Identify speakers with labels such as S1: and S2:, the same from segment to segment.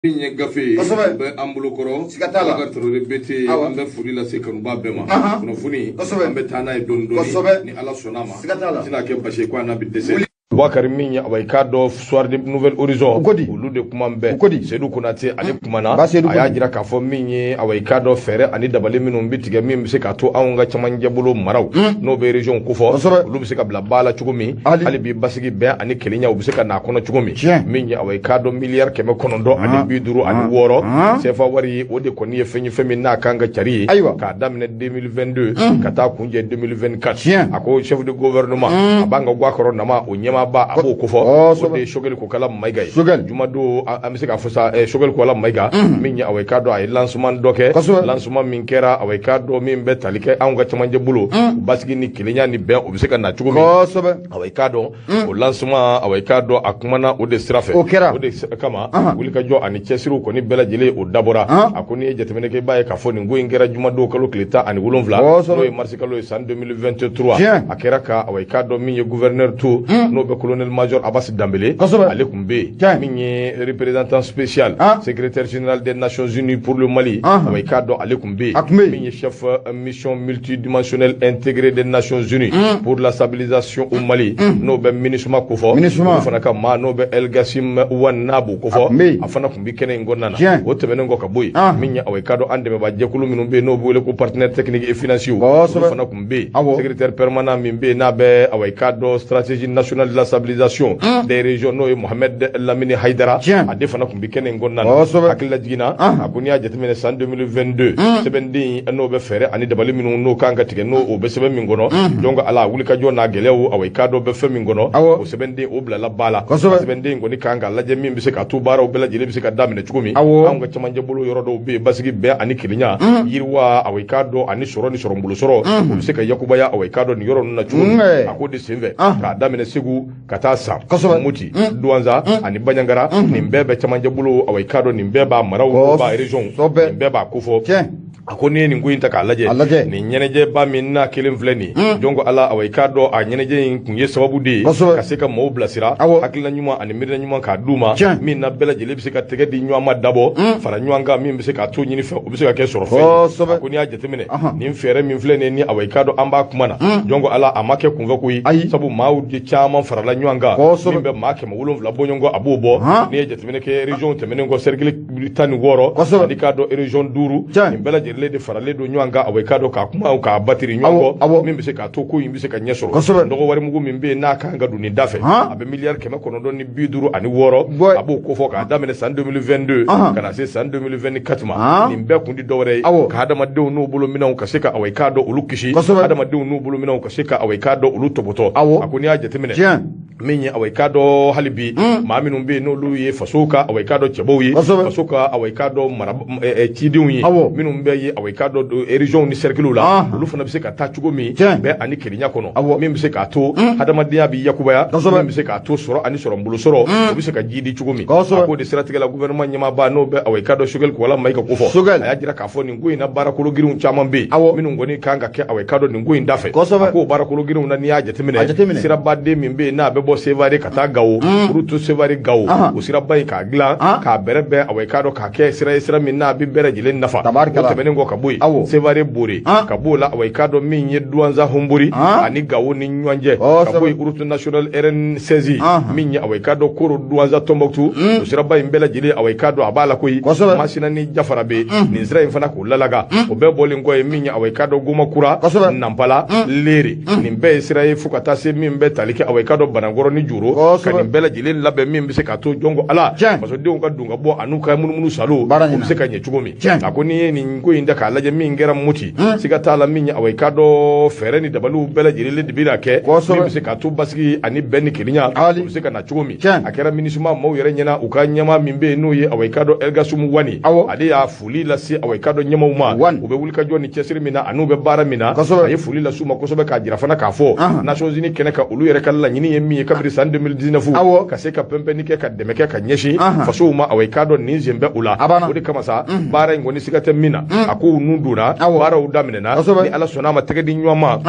S1: Min ye gafe ye,
S2: Kosɛbɛ.
S1: Bɛ an bolo kɔrɔ.
S2: Siga t'a la.
S1: Bakari Traoré BT.
S2: Awɔ.
S1: An bɛ foli lase kanuba bɛɛ ma. Kunnafoni,
S2: Kosɛbɛ.
S1: an bɛ taa n'a ye dɔɔni dɔɔni.
S2: Kosɛbɛ.
S1: Ni Ala sɔnna a ma.
S2: Siga t'a la.
S1: Tɛna kɛ basi ye ko a n'a bɛ dɛsɛ. Bubakari, min ye awa i k'a dɔn, Soir de Nouvel Horizon,
S2: O ko di?
S1: Olu de kuma bɛɛ.
S2: O ko di?
S1: Seydou Konate, ale kumana.
S2: Ba Seydou
S1: A y'a
S2: ko di?
S1: jira k'a fɔ min ye awa i k'a dɔn, fɛɛrɛ ani dabali minnu bɛ tigɛ min bɛ se k'a to anw ka camancɛ bolo maraw, n'o bɛ région kofɔ, olu bɛ se ka bila ba la cogo min.
S2: Ali.
S1: Hali bi basigi, bɛn ani kelenya, u bɛ se ka n'a kɔnɔ cogo min.
S2: Tiɲɛ.
S1: Min ye awa i k'a dɔn, miliyari 956 CFA wari, o de kɔni ye fɛn ye, fɛn min n'a kan ka cari ye k'a daminɛ 2022 ka taa kunjɛ 2024. A ko chef de gouvernement, a b'an ka ga kɔrɔ nama, o ɲɛmaaba, a b'o kofɔ. O de ye Choguel Kokala Maïga ye.
S2: Choguel.
S1: Jumadon, an bɛ se k'a fɔ sa, Choguel Kokala Maïga, min ye awa i k'a dɔn, a ye lancement dɔ kɛ. Lancement min kɛra, awa i k'a dɔn, min bɛ tali kɛ anw ka camancɛ bolo, basigi ni kelenya ni bɛn, o bɛ se ka na cogo min. Awa i k'a dɔn, o lancement, awa i k'a dɔn, a kumana o de sira fɛ.
S2: O kɛra.
S1: O de kama wulikajɔ ani cɛsiriw kɔni bɛɛ lajɛlen, o dabɔra. A ko n'i ye jateminɛ kɛ, i b'a ye k'a fɔ nin ko in kɛra jumadon kalo tile 17, n'o ye marisi kalo ye, san 2023. A kɛra ka awa i k'a dɔn, min ye gouverneur to, n'o bɛ colonel major Abbas Dambélé, ale tun bɛ yen. Min ye représentant spécial, secrétaire général des Nations Unies pour le Mali, awa i k'a dɔn, ale tun bɛ yen.
S2: A tun bɛ yen.
S1: Min ye chef mission multidimensionnelle intégrée des Nations Unies pour la stabilisation au Mali, n'o bɛ MINUSMA kofɔ,
S2: MINUSMA.
S1: olu fana ka maa, n'o bɛ El Gassim Wane, n'a b'o
S2: A
S1: kofɔ,
S2: tun bɛ yen.
S1: a fana tun bɛ kɛnɛ in kɔnɔna na. O tɛmɛnen kɔ ka bɔ yen, min ye awa i k'a dɔn, an dɛmɛbaa jɛkulu minnu bɛ yen, n'o bɛ wele ko partenaire technique et financier, olu fana tun bɛ yen. Secrétaire permanent min bɛ yen, n'a bɛ awa i k'a dɔn, stratégie nationale de la stabilisation des régions, n'o ye Mohamed Lamini Haidara, ale fana tun bɛ kɛnɛ in kɔnɔna na. Hakili lajiginna, a ko n'i y'a jateminɛ, san 2022 sɛbɛnden in, n'o bɛ fɛɛrɛ ani dabali minnu n'o kan ka tigɛ, n'o o bɛ sɛbɛn min kɔnɔ, donc ala wulikajɔ n'a gɛlɛyaw, awa i k'a dɔn, bɛ fɛn min kɔnɔ, o sɛbɛnden, o bilala ba la. Sɛbɛnden in kɔni kan ka lajɛ min bɛ se k'a to baaraw bɛɛ lajɛlen bɛ se ka daminɛ cogo min. Anw ka camancɛ bolo yɔrɔ dɔw bɛ yen, basigi, bɛn ani kelenya, yiriwa, awa i k'a dɔn, ani sɔrɔ ni sɔrɔbolo sɔrɔ, o bɛ se ka yakubaya, awa i k'a dɔn, nin yɔrɔ ninnu na cogo min. A k'o de senfɛ, k'a daminɛ Segu ka taa San, Moti, Duwanza ani Baɲangara, nin bɛɛ bɛ camancɛ bolo, awa i k'a dɔn, nin bɛɛ b'a maraw, b'a région, nin bɛɛ b'a kofɔ. A ko n'i ye nin ko in ta k'a lajɛ,
S2: A lajɛ.
S1: nin ɲɛnajɛba min n'a kelen filɛ nin ye, donc ala, awa i k'a dɔn, a ɲɛnajɛ in kun ye sababu de ye ka se ka maaw bilasira, hakilina ɲuman ani miirina ɲuman k'a d'u ma, min na bɛɛ lajɛlen bɛ se ka tɛgɛ di ɲɔgɔn ma, dabɔ fara ɲɔgɔn kan, min bɛ se k'a to ɲini fɛ, o bɛ se ka kɛ sɔrɔ fɛn ye. A ko n'i y'a jateminɛ, nin fɛɛrɛ min filɛ nin ye, ni awa i k'a dɔn, an b'a kuma na, donc ala, a ma kɛ kunfɛ ko ye, sabu maaw de caman farala ɲɔgɔn kan, min bɛ maa 700 bɔ ɲɔgɔn kɔ, a b'o bɔ. N'i ye jateminɛ kɛ, région tɛmɛnen kɔ, cercle 16, ani k'a dɔn, région duuru, nin bɛɛ lajɛlen de faralen don ɲɔgɔn kan, awa i k'a dɔn, k'a kuma k'a batiri ɲɔgɔn kɔ, min bɛ se k'a to ko in bɛ se ka ɲɛ sɔrɔ. Dɔgɔ warimugu min bɛ yen, n'a kan ka don nin da fɛ, a bɛ miliyari 956, a b'o kofɔ, k'a daminɛ san 2022 ka na se san 2024 ma. Nin bɛɛ kun ti dɔwɛrɛ ye, ka hadamadenw n'u bolo minɛnw ka se ka awa i k'a dɔn, olu kisi, hadamadenw n'u bolo minɛnw ka se ka awa i k'a dɔn, olu tɔbɔtɔ. A ko n'i y'a jateminɛ, min ye awa i k'a dɔn, hali bi maa minnu bɛ yen, n'olu ye faso ka awa i k'a dɔn, cɛbaw ye, faso ka awa i k'a dɔn, mara cidenw ye, minnu bɛ ye awa i k'a dɔn, régions ni cercles la, olu fana bɛ se ka taa cogo min, bɛn ani kelenya kɔnɔ, min bɛ se k'a to hadamadenya bɛ yakubaya, min bɛ se k'a to sɔrɔ ani sɔrɔ bolo sɔrɔ, o bɛ se ka ji di cogo min. A k'o de siratigɛ la, gouvernement ɲɛmaaba, n'o bɛ awa i k'a dɔn, Choguel Kokala Maïga kofɔ, a y'a jira k'a fɔ nin ko in na, baarakolo girinw caman bɛ yen minnu kɔni kan ka kɛ awa i k'a dɔn, nin ko in da fɛ. A k'o baarakolo girinw na, n'i y'a jateminɛ,
S2: A jateminɛ.
S1: sirabaden min bɛ yen, n'a bɛ bɔ Sevare ka taa Gawo, route Sevare Gawo, o siraba in k'a dilan, k'a bɛrɛ bɛn, awa i k'a dɔn, k'a kɛ sira ye, sira min n'a bɛ bɛɛ lajɛlen nafa. O tɛmɛnen kɔ ka bɔ yen, Sevare Bore, ka b'o la, awa i k'a dɔn, min ye Duwanza Honbori ani Gawo ni ɲɔgɔn cɛ, ka bɔ yen, route nationale RN 16, min ye awa i k'a dɔn, Koro Duwanza Tombouctou, o siraba in bɛɛ lajɛlen, awa i k'a dɔn, a b'a la koyi. Masina ni Jafara bɛ nin sira in fana k'o lalaga. O bɛɛ bɔlen kɔ ye, min ye awa i k'a dɔn, Gomakura, Nanpala, Lere, nin bɛɛ ye sira ye, fo ka taa se min bɛ tali kɛ awa i k'a dɔn, Banankɔrɔ ni Joro, ka nin bɛɛ lajɛlen labɛn, min bɛ se k'a to jɔn ko ala, fasodenw ka don ka bɔ an'u ka munumunu salo, o bɛ se ka ɲɛ cogo min. A ko n'i ye nin ko in ta k'a lajɛ, min kɛra Moti, siga t'a la, min ye awa i k'a dɔn, fɛɛrɛ ni dabaliw bɛɛ lajɛlen de bɛna kɛ, min bɛ se k'a to basigi ani bɛn ni kelenya, o bɛ se ka na cogo min. A kɛra MINUSMA maaw yɛrɛ ɲɛna, u ka ɲɛmaa min bɛ yen, n'o ye awa i k'a dɔn, Elgassoum Wane, ale y'a foli lase awa i k'a dɔn, ɲɛmaaw ma, u bɛ wulikajɔ ni cɛsiri min na an'u bɛ baara min na. A ye foli lase u ma kosɛbɛ, k'a jira fana k'a fɔ Nations Unies kɛnɛ kan, olu yɛrɛ ka laɲini ye min ye, ka kabiri san 2019 ka se ka pɛnpɛnni kɛ ka dɛmɛ kɛ ka ɲɛsin fasow ma awa i k'a dɔn nin sen bɛ u la o de kama sa baara in kɔni siga tɛ min na a kow nun donna baaraw daminɛna ni Ala sɔnna a ma tɛgɛ di ɲɔgɔn ma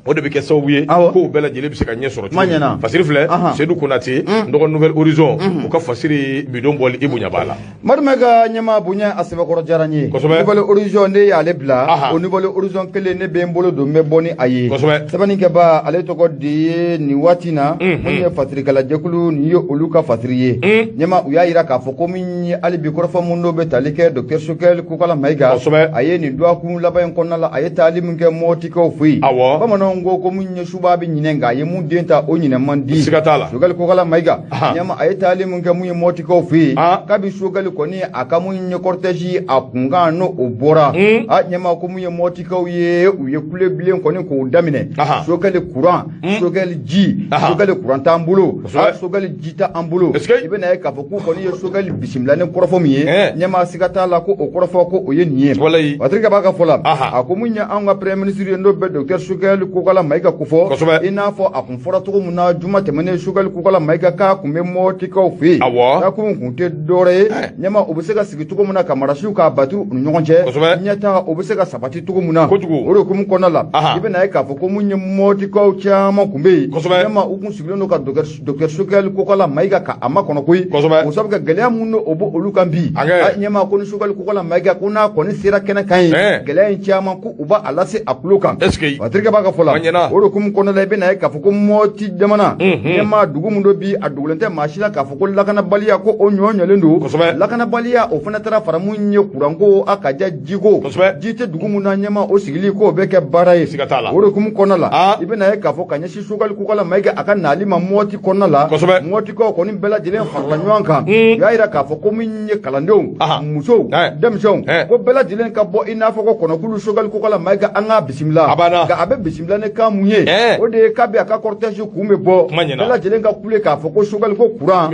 S1: o de bɛ kɛ sababu ye kow bɛɛ lajɛlen bɛ se ka ɲɛ sɔrɔ cogo min fasiri filɛ Seydou Konate n dɔgɔ Nouvel Horizon u ka fasiri bidon bɔli i bonya b'a la
S2: Madu Mayiga ɲɛmaa bonya a sɛbɛkɔrɔ diyara n ye Nouvel Horizon ne y'ale bila o Nouvel Horizon kelen ne bɛ n bolo don n bɛ bɔ ni a ye sɛbɛnnikɛba ale tɔgɔ de ye nin waati na mun ye fasirikalajɛkulu nin ye olu ka fasiri ye ɲɛma u y'a yira k'a fɔ ko min ye hali bi kɔrɔfɔ mun dɔ bɛ tali kɛ Docteur Choguel Kokalla Maïga a ye nin dɔgɔkun laban in kɔnɔna la a ye taali min kɛ Mɔtikaw fɛ yen bamananw ko mun ye suba bɛ ɲinɛ nka a ye mun den ta o ɲinɛ man di
S1: siga t'a la
S2: Choguel Kokalla Maïga ɲɛma a ye taali min kɛ mun ye Mɔtikaw fɛ yen kabi Choguel kɔni a ka mun ye cortège a kunkan n'o o bɔra a ɲɛma ko mun ye Mɔtikaw ye u ye kule bilen kɔni k'o daminɛ Choguel courant Choguel ji Choguel courant t'an bolo Choguel ji t'an bolo i bɛna ye k'a fɔ k'u kɔni ye Choguel bisimila ni kɔrɔfɔ min ye ɲɛma siga t'a la ko o kɔrɔfɔ ko o ye nin ye Patrick b'a ka fɔ la a ko mun ye anw ka premier ministre ye n'o bɛ docteur Choguel Kokalla Maïga ko fɔ i n'a fɔ a kun fɔra cogo min na juma tɛmɛnen Choguel Kokalla Maïga k'a kun bɛ Mɔtikaw fɛ yen k'a kun tɛ dɔwɛrɛ ye ɲɛma u bɛ se ka sigi cogo min na ka marasiw k'a batu u ni ɲɔgɔn cɛ ɲɛtaga o bɛ se ka sabati cogo min na o de hukumu kɔnɔna la i bɛna ye k'a fɔ ko mun ye Mɔtikaw caman kun bɛ yen ɲɛma u kun sigilen don ka docteur Choguel Kokalla Maïga ka a makɔnɔ koyi o sabu ka gɛlɛya mun o b'o olu kan bi ɲɛma ko ni Choguel Kokalla Maïga ko n'a kɔni sera kɛnɛ kan ye gɛlɛya in caman ko u b'a lase a tulo kan Patrick b'a ka fɔ la o de hukumu kɔnɔna la i bɛna ye k'a fɔ ko Mɔti jamana ɲɛma dugu min don bi a dogolen tɛ maa si la k'a fɔ ko lakanabaliya ko o ɲɔ ɲɔlen don lakanabaliya o fana taara fara mun ye kuranko a ka ja jiko ji tɛ dugu mun na ɲɛma o sigili k'o bɛ kɛ baara ye o de hukumu kɔnɔna la i bɛna ye k'a fɔ ka ɲɛsin Choguel Kokalla Maïga a ka nali ma Mɔti kɔnɔna la Mɔtikaw kɔni bɛɛ lajɛlen farala ɲɔgɔn kan u y'a yira k'a fɔ ko min ye kalandenw musow denmisɛnw ko bɛɛ lajɛlen ka bɔ i n'a fɔ ko kɔnɔkulu Choguel Kokalla Maïga an k'a bisimila nka a bɛ bisimila ni kan mun ye o de ye kabi a ka cortège kun bɛ bɔ bɛɛ lajɛlen ka kule k'a fɔ ko Choguel ko courant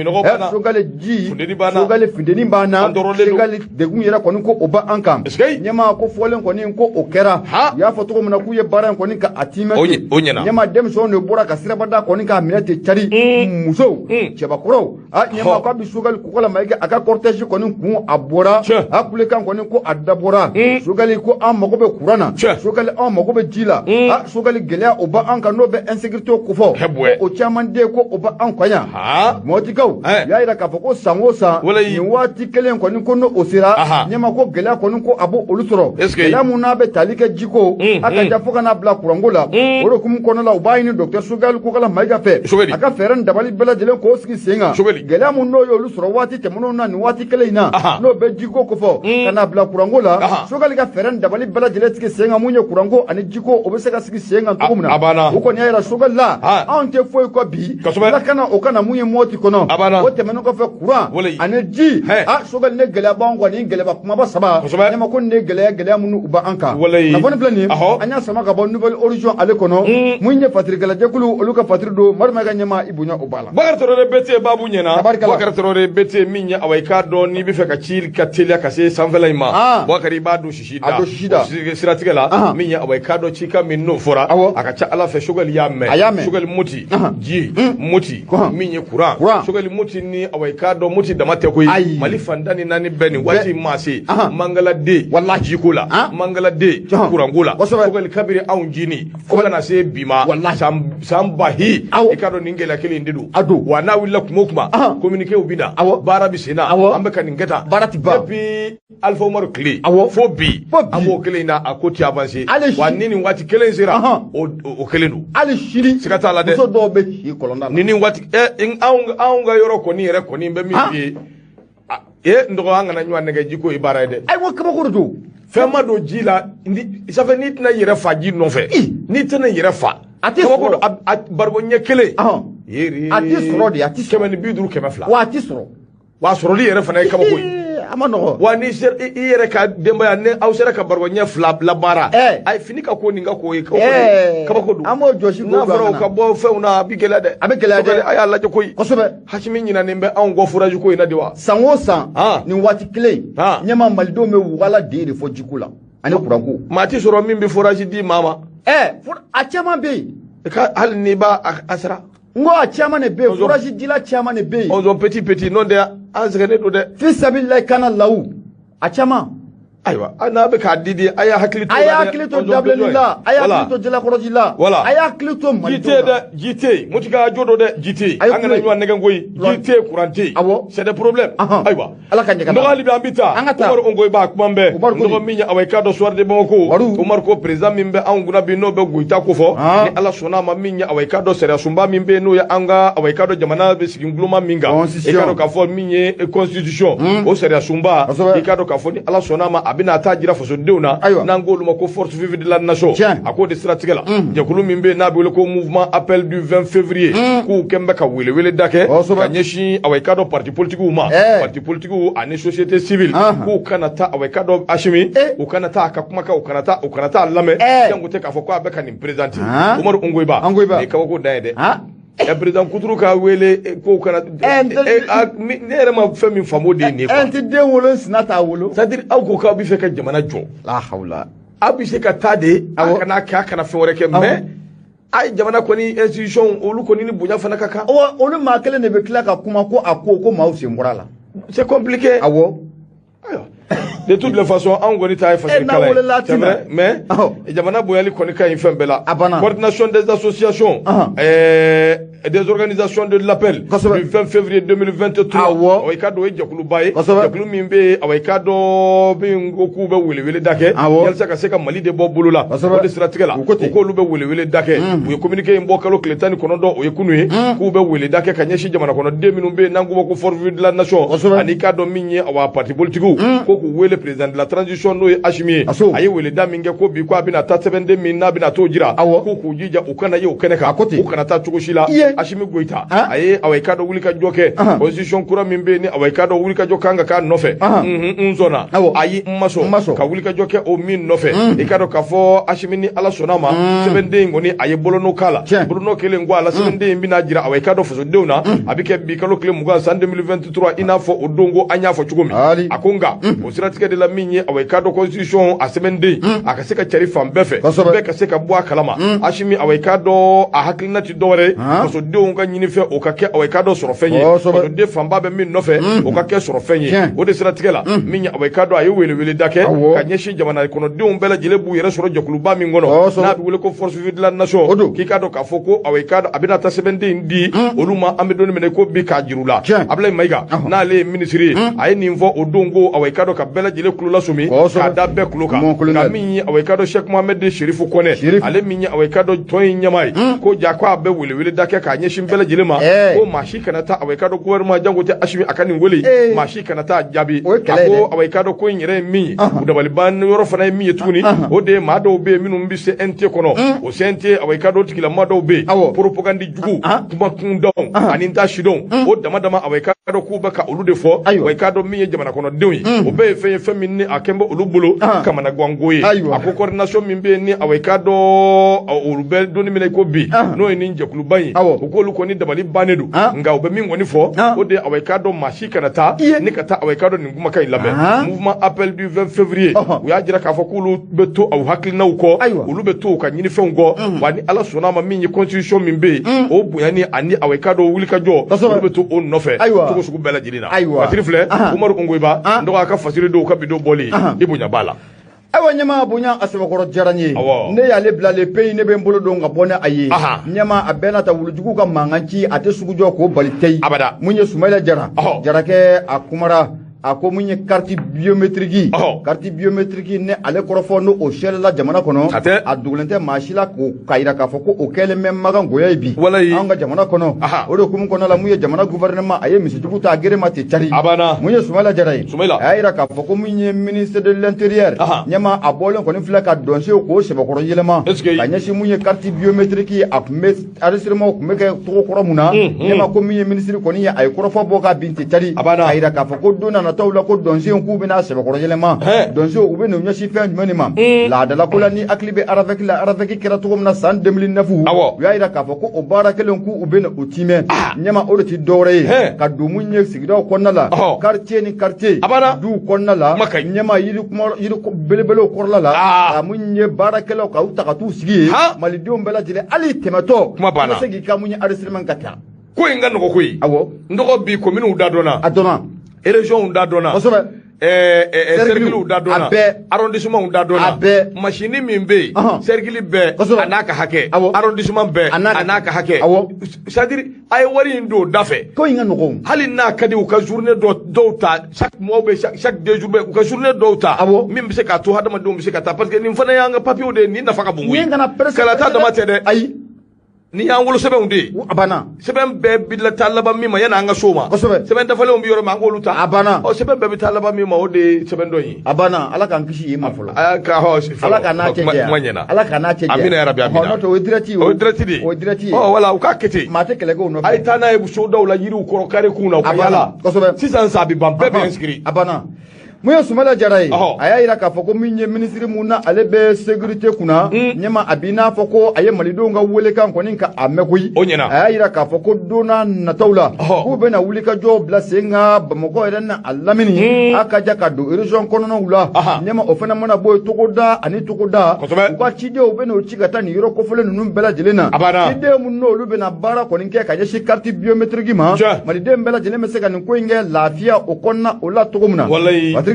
S2: Choguel ji Choguel funteni b'an na Choguel degun yɛrɛ kɔni ko o b'an kan ɲɛma ko fɔlen kɔni ko o kɛra u y'a fɔ cogo min na k'u ye baara in kɔni ka a tiimɛ ɲɛma denmisɛnw de bɔra ka sirabada kɔni k'a minɛ ten cari musow cɛbakɔrɔw a ɲɛma k'a bɛ Choguel Kokalla Maïga a ka cortège kɔni kun a bɔra a kulekan kɔni ko a dabɔra Choguel ko an mago bɛ courant na Choguel an mago bɛ ji la a Choguel gɛlɛya o b'an kan n'o bɛ insécurité ko fɔ o caman den ko o b'an kan yan Mɔtikaw u y'a yira k'a fɔ ko san o san nin waati kelen kɔni ko n'o o sera ɲɛma ko gɛlɛya kɔni ko a b'o olu sɔrɔ gɛlɛya mun n'a bɛ tali kɛ jiko a ka ja fo ka n'a bila kuranko la o de hukumu kɔnɔna la u b'a ɲini docteur Choguel Kokalla Maïga fɛ a ka fɛɛrɛ ni dabali bɛɛ lajɛlen k'o sigi sen kan gɛlɛya mun n'o y'olu sɔrɔ waati tɛmɛnenw na nin waati kelen in na n'o bɛ jiko kofɔ ka n'a bila kuranko la Choguel ka fɛɛrɛ ni dabali bɛɛ lajɛlen sigi sen kan mun ye kuranko ani jiko o bɛ se ka sigi sen kan cogo min na u kɔni y'a yira Choguel la anw tɛ foyi kɔ bi lakana o kana mun ye Mɔti kɔnɔ o tɛmɛnen kɔfɛ courant ani ji a Choguel ne gɛlɛya b'anw kan nin gɛlɛya kumaba saba ɲɛma ko nin ye gɛlɛya gɛlɛya minnu u b'an kan kunnafoni filɛ nin ye an y'a sama ka bɔ Nouvel Horizon ale kɔnɔ mun ye fatirikɛlajɛkulu olu ka fatiri don Madu Mayiga ɲɛma i bonya o b'a la
S1: Bakari Traoré BT babu ɲɛna Bakari Traoré BT min ye awa i k'a dɔn n'i bɛ fɛ ka ci ka teliya ka se sanfɛla in ma Bakari i b'a don sisi da siratigɛ la min ye awa i k'a dɔn cikan min n'o fɔra a ka ca Ala fɛ Choguel y'a mɛn Choguel Moti ji Moti min ye courant Choguel Moti ni awa i k'a dɔn Moti dama tɛ koyi Mali fan tan ni naani bɛɛ nin waati ma se mangala den jiko la mangala den kuranko la Choguel kabiri anw jini fo ka na se bi ma san bahi i k'a dɔn nin gɛlɛya kelen in de don wa n'a wulila kuma o kuma communiqué bɛ na baara bɛ sen na an bɛ ka nin kɛ tan
S2: baara ti ban
S1: depuis Alpha Umaru tile fo bi an b'o kelen in na a ko ti avancé wa ni nin waati kelen sera o kelen don
S2: hali sini
S1: siga t'a la dɛ
S2: muso dɔw bɛ si kɔlɔnda la
S1: ni nin waati anw ka yɔrɔ kɔni yɛrɛ kɔni bɛ min f'i ye n dɔgɔ an kana ɲɔgɔn nɛgɛ jiko ye baara ye dɛ
S2: ayiwa kabako de don
S1: fɛn ma don ji la ça fait n'i tɛna yɛrɛ fa ji nɔfɛ n'i tɛna yɛrɛ fa
S2: a tɛ sɔrɔ
S1: bariko ɲɛ kelen
S2: a tɛ sɔrɔ de a tɛ sɔrɔ
S1: 150 200
S2: wa a tɛ sɔrɔ
S1: wa sɔrɔli yɛrɛ fana ye kabako ye
S2: a ma nɔgɔ
S1: wa ni i yɛrɛ ka denbaya ni aw sera ka bariko ɲɛ fila labaara ayi fini ka ko nin ka ko ye kabako don
S2: an b'o jɔsi k'o
S1: n'a fɔra o ka bɔ fɛnw na a bɛ gɛlɛya dɛ
S2: a bɛ gɛlɛya dɛ
S1: a y'a lajɛ koyi
S2: kosɛbɛ
S1: Hasimi ɲinɛnen bɛ anw kɔ forage ko in na de wa
S2: san o san nin waati kelen ɲɛma malidenw bɛ wugala den de fɔ jiko la ani kuranko
S1: maa ti sɔrɔ min bɛ forage di maa ma
S2: a caman bɛ yen
S1: hali n'i b'a a sara
S2: N ko a caman de bɛ yen, forage dila caman de bɛ yen.
S1: Ɔnzɔn petit petit n'o tɛ an sɛgɛnnen don dɛ.
S2: Fi sabililayi kana lawu a caman.
S1: Ayiwa, n'a bɛ k'a di di, a y'a hakili to.
S2: A y'a hakili to dabilenni la, a y'a hakili to jalakɔrɔji la.
S1: Voilà.
S2: A y'a hakili to
S1: malidenw la. Ji tɛ yen dɛ, ji tɛ yen. Motika jo don dɛ, ji tɛ yen. An kana ɲɔgɔn nɛgɛn koyi. Ji tɛ yen, courant tɛ yen.
S2: Awɔ.
S1: C'est des problèmes. Ayiwa.
S2: Ala ka ɲɛ ka
S1: d'an. Nɔgɔyali bɛ an bɛ taa.
S2: An ka taa.
S1: Umaru Ongoyiba kuma bɛɛ. Nɔgɔ min ye awa i k'a dɔn Soir de Bamako. Umaru ko président min bɛ anw kunna bi n'o bɛ Goyita ko fɔ. Ni Ala sɔnna a ma min ye awa i k'a dɔn sariya sunba min bɛ yen n'o ye an ka awa i k'a dɔn jamana bɛ sigi guloma min kan. I k'a dɔn k'a fɔ min ye constitution. O sariya sunba. I k'a dɔn k'a fɔ ni Ala sɔnna a ma a bɛna taa jira fasodenw na. N'an k'olu ma ko force vive de la nation. A k'o de siratigɛ la. Jɛkulu min bɛ yen n'a bɛ wele ko mouvement appel du 20 février. K'u kɛn bɛ ka welewele da kɛ. Ka ɲɛsin awa i k'a dɔn parti politiques ma. Parti politiques ani société civile. K'u kana taa awa i k'a dɔn Asimi. U kana taa a ka kumakan u kana taa a lamɛn. Jango tɛ k'a fɔ k'a bɛ ka nin présenter. Umaru Ongoyiba. Nin ye kabako dan ye dɛ. Président Kuturu ka wele ko kana ne yɛrɛ ma fɛn min faamu o de ye nin ye quoi.
S2: N tɛ den wolo n sina t'a wolo.
S1: C'est à dire aw ko k'aw bɛ fɛ ka jamana jɔ.
S2: La hawla.
S1: Aw bɛ se ka taa de. A kana kɛ a kana fɛn wɛrɛ kɛ mais a ye jamana kɔni institution olu kɔni ni bonya fana ka kan.
S2: Wa olu maa kelen de bɛ tila ka kuma ko a ko maaw sen bɔra la.
S1: C'est compliqué.
S2: Awɔ.
S1: Ayiwa. De toutes les façons, anw kɔni ta ye fasiri kalan ye. C'est vrai, mais jamana bonyali kɔni ka ɲi fɛn bɛɛ la. Coordination des associations, des organisations de l'appel du 20 février 2023. Awɔ, i k'a dɔn o ye jɛkuluba ye. Jɛkulu min bɛ yen, awɔ i k'a dɔn min ko k'u bɛ welewele da kɛ. Walasa ka se ka Mali de bɔ bolo la. O de siratigɛ la, u k'olu bɛ welewele da kɛ. U ye communiqué in bɔ kalo tile 19 o ye kunun ye. K'u bɛ wele da kɛ ka ɲɛsin jamana kɔnɔden minnu bɛ yen n'an k'u ma ko force vive de la nation. Ani i k'a dɔn min ye awa parti politique ko k'u wele président de la transition n'o ye Asimi ye. A ye weleda min kɛ ko bi ko a bɛna taa sɛbɛnden min n'a bɛna t'o jira. K'u k'u jija u kana ye o kɛnɛ kan. U kana taa cogo si la. Asimi Goyita a ye awa i k'a dɔn wulikajɔ kɛ. Constitution kura min bɛ yen ni awa i k'a dɔn wulikajɔ kan ka k'a nɔfɛ. N sɔnna. Ayi n ma sɔn. Ka wulikajɔ kɛ o min nɔfɛ. I k'a dɔn k'a fɔ Asimi ni Ala sɔnna ma. Sɛbɛnden in kɔni a ye bolonɔ k'a la. Bolonɔ kelen kɔ a la sɛbɛnden in bɛna jira awa i k'a dɔn fasodenw na. A bɛ kɛ bi kalo tile 20 san 2023 i n'a fɔ o don ko an y'a fɔ cogo min. A ko nka o siratigɛ de la min ye awa i k'a dɔn constitution a sɛbɛnden a ka se ka cari fan bɛɛ fɛ. Bɛɛ ka se ka bɔ a kalama. Asimi awa i k'a dɔn a hakilina ti dɔwɛrɛ ye. Fasodenw ka ɲini fɛ o ka kɛ awa i k'a dɔn sɔrɔ fɛn ye. Fasoden fanba bɛ min nɔfɛ o ka kɛ sɔrɔ fɛn ye. O de siratigɛ la min ye awa i k'a dɔn a ye welewele da kɛ ka ɲɛsin jamana kɔnɔdenw bɛɛ lajɛlen b'u yɛrɛ sɔrɔ jɛkuluba min kɔnɔ n'a bɛ wele ko force vive de la nation. K'i k'a dɔn k'a fɔ ko awa i k'a dɔn a bɛna taa sɛbɛnden in di olu ma an bɛ don min na ko bi k'a jir'u la. Abulayi Mayiga n'ale ye minisiri ye a ye nin fɔ o don ko awa i k'a dɔn ka bɛɛ lajɛlen kulo lasumi k'a da bɛɛ kulo kan. Nka min ye awa i k'a dɔn Cheikh Mohamed Chérif Kɔnɛ ale min ye awa i k'a dɔn tɔn in ɲɛmaa ye ko ja ko a bɛ welewele da kɛ k'a ɲɛsin bɛɛ lajɛlen ma ko maa si kana taa awa i k'a dɔn gouvernement jango tɛ Asimi a ka nin wele maa si kana taa jaabi. A ko awa i k'a dɔn ko in yɛrɛ ye min ye u dabaliban yɔrɔ fana ye min ye tuguni o de ye maa dɔw bɛ yen minnu bɛ CNT kɔnɔ o CNT awa i k'a dɔn tigilama dɔw bɛ yen propagande jugu kuma kundanw ani n ta sidɔn o dama dama awa i k'a dɔn k'u bɛ ka olu de fɔ awa i k'a dɔn min ye jamana kɔnɔdenw ye o bɛɛ ye fɛn ye fɛn min ni a kɛn bɛ olu bolo kamanaganko ye. A ko coordination min bɛ yen ni awa i k'a dɔn olu bɛ don min na i ko bi n'o ye nin jɛkuluba in u k'olu kɔni dabali bannen don nka u bɛ min kɔni fɔ o de ye awa i k'a dɔn maa si kana taa ni ka taa awa i k'a dɔn nin kumakan in lamɛn. Mouvement appel du 20 février u y'a jira k'a fɔ k'olu bɛ to aw hakilinaw kɔ olu bɛ to u ka ɲinifɛnw kɔ wa ni Ala sɔnna a ma min ye constitution min bɛ yen o bonyani ani awa i k'a dɔn wulikajɔ olu bɛ to o nɔfɛ cogo sugu bɛɛ lajɛlen na. Fasiri filɛ Umaru Ongoyiba n dɔgɔ a ka fasiri dɔw ka bi don bɔli i bonya b'a la.
S2: Ayiwa ɲɛma bonya a sɛbɛkɔrɔ diyara n ye. Ne y'ale bila le pays ne bɛ n bolo don ka bɔ ni a ye. Ɲɛma a bɛɛ n'a ta wulujugu ka mankan ci a tɛ sugu jɔ k'o bali tɛ.
S1: Abada.
S2: Mun ye Sumayila Jara. Jarakɛ a kumara a ko mun ye carte biométrique. Carte biométrique ne ale kɔrɔfɔ n'o o sɛlila jamana kɔnɔ. A dogolen tɛ maa si la k'o k'a jira k'a fɔ ko o kɛlen bɛ magan goya ye bi. Anw ka jamana kɔnɔ. O de hukumu kɔnɔna la mun ye jamana gouvernement a ye misijugu ta a gere ma ten cari. Mun ye Sumayila Jara ye. A y'a jira k'a fɔ ko mun ye ministre de l'intérieur. Ɲɛma a bɔlen kɔni filɛ ka dɔnsew k'o sɛbɛkɔrɔ yɛlɛma. Ka ɲɛsin mun ye carte biométrique a tun bɛ enregistrement tun bɛ kɛ cogo kɔrɔ mun na. Ɲɛma ko mun ye ministre kɔni ye a ye kɔrɔfɔ bɔ ka bin ten cari. K'a jira k'a fɔ ko don nana nataw la ko dɔnsenw k'u bɛna sɛbɛkɔrɔ yɛlɛma dɔnsenw u bɛ n'u ɲɛsin fɛn jumɛn de ma laadala ko la ni hakili bɛ RAVEC la RAVEC kɛra cogo min na san 2009 u y'a jira k'a fɔ ko o baara kelen k'u bɛ na o timɛ ɲɛma o de ti dɔwɛrɛ ye ka don mun ye sigidaw kɔnɔna la quartier ni quartier duw kɔnɔna la ɲɛma yiri belebelew kɔrɔla la ka mun ye baarakɛlaw ka u ta ka t'u sigi yen malidenw bɛɛ lajɛlen hali tɛmɛtɔ i bɛ se k'i ka mun ye enregistrement ka taa
S1: ko in ka nɔgɔ koyi
S2: awɔ
S1: n dɔgɔ bi kominiw da dɔnna
S2: a dɔnna
S1: régions da dɔnna
S2: kosɛbɛ
S1: cercle da dɔnna arrondissement da dɔnna
S2: a bɛɛ
S1: machine min bɛ yen cercle bɛɛ a n'a ka hakɛ arrondissement bɛɛ a n'a ka hakɛ c'est à dire a ye wari in don da fɛ
S2: ko in ka nɔgɔn
S1: hali n'a ka di u ka journée dɔw ta chaque mois bɛ chaque 2 jours bɛ u ka journée dɔw ta min bɛ se k'a to hadamadenw bɛ se ka taa parce que nin fana y'an ka papiers de ye nin nafa ka bon koyi kalata dama tɛ dɛ
S2: ayi
S1: ni y'an wolo sɛbɛnw de ye
S2: a banna
S1: sɛbɛn bɛɛ bi taa laban min ma yanni an ka s'o ma
S2: kosɛbɛ
S1: sɛbɛn dafalenw bɛ yɔrɔ min an k'olu ta
S2: a banna
S1: ɔ sɛbɛn bɛɛ bɛ taa laban min ma o de ye sɛbɛn dɔ in ye
S2: a banna ala k'an kisi yen ma fɔlɔ
S1: ala
S2: ka n'a cɛ janya ala ka n'a cɛ janya
S1: amina yarabi amina
S2: n'o tɛ o ye direct ye
S1: o ye direct de ye
S2: o ye direct ye
S1: ɔ wala u k'a kɛ ten
S2: maa tɛ kɛlɛ kɛ o nɔfɛ
S1: a ye taa n'a ye sodaw la yiriw kɔrɔ carré kunw na u ka yaala
S2: kosɛbɛ
S1: sisan sa a bɛ ban bɛɛ bɛ inscrit
S2: a banna mun ye Sumala Jara ye a y'a jira k'a fɔ ko min ye minisiri mun na ale bɛ sécurité kunna ɲɛma a b'i n'a fɔ ko a ye malidenw ka welekan kɔni ka a mɛn koyi
S1: o ɲɛna
S2: a y'a jira k'a fɔ ko don n'a nataw la k'u bɛna wulikajɔw bila sen kan Bamakɔ yɛrɛ n'a lamini a ka ja ka don région kɔnɔnaw la ɲɛma o fana mana bɔ yen togoda ani togoda u ka cidenw bɛna o ci ka taa nin yɔrɔ kofɔlen ninnu bɛɛ lajɛlen na ciden minnu n'olu bɛna baara kɔni kɛ ka ɲɛsin carte biométrique ma maliden bɛɛ lajɛlen bɛ se ka nin ko in kɛ lafiya o kɔnɔna o la cogo min na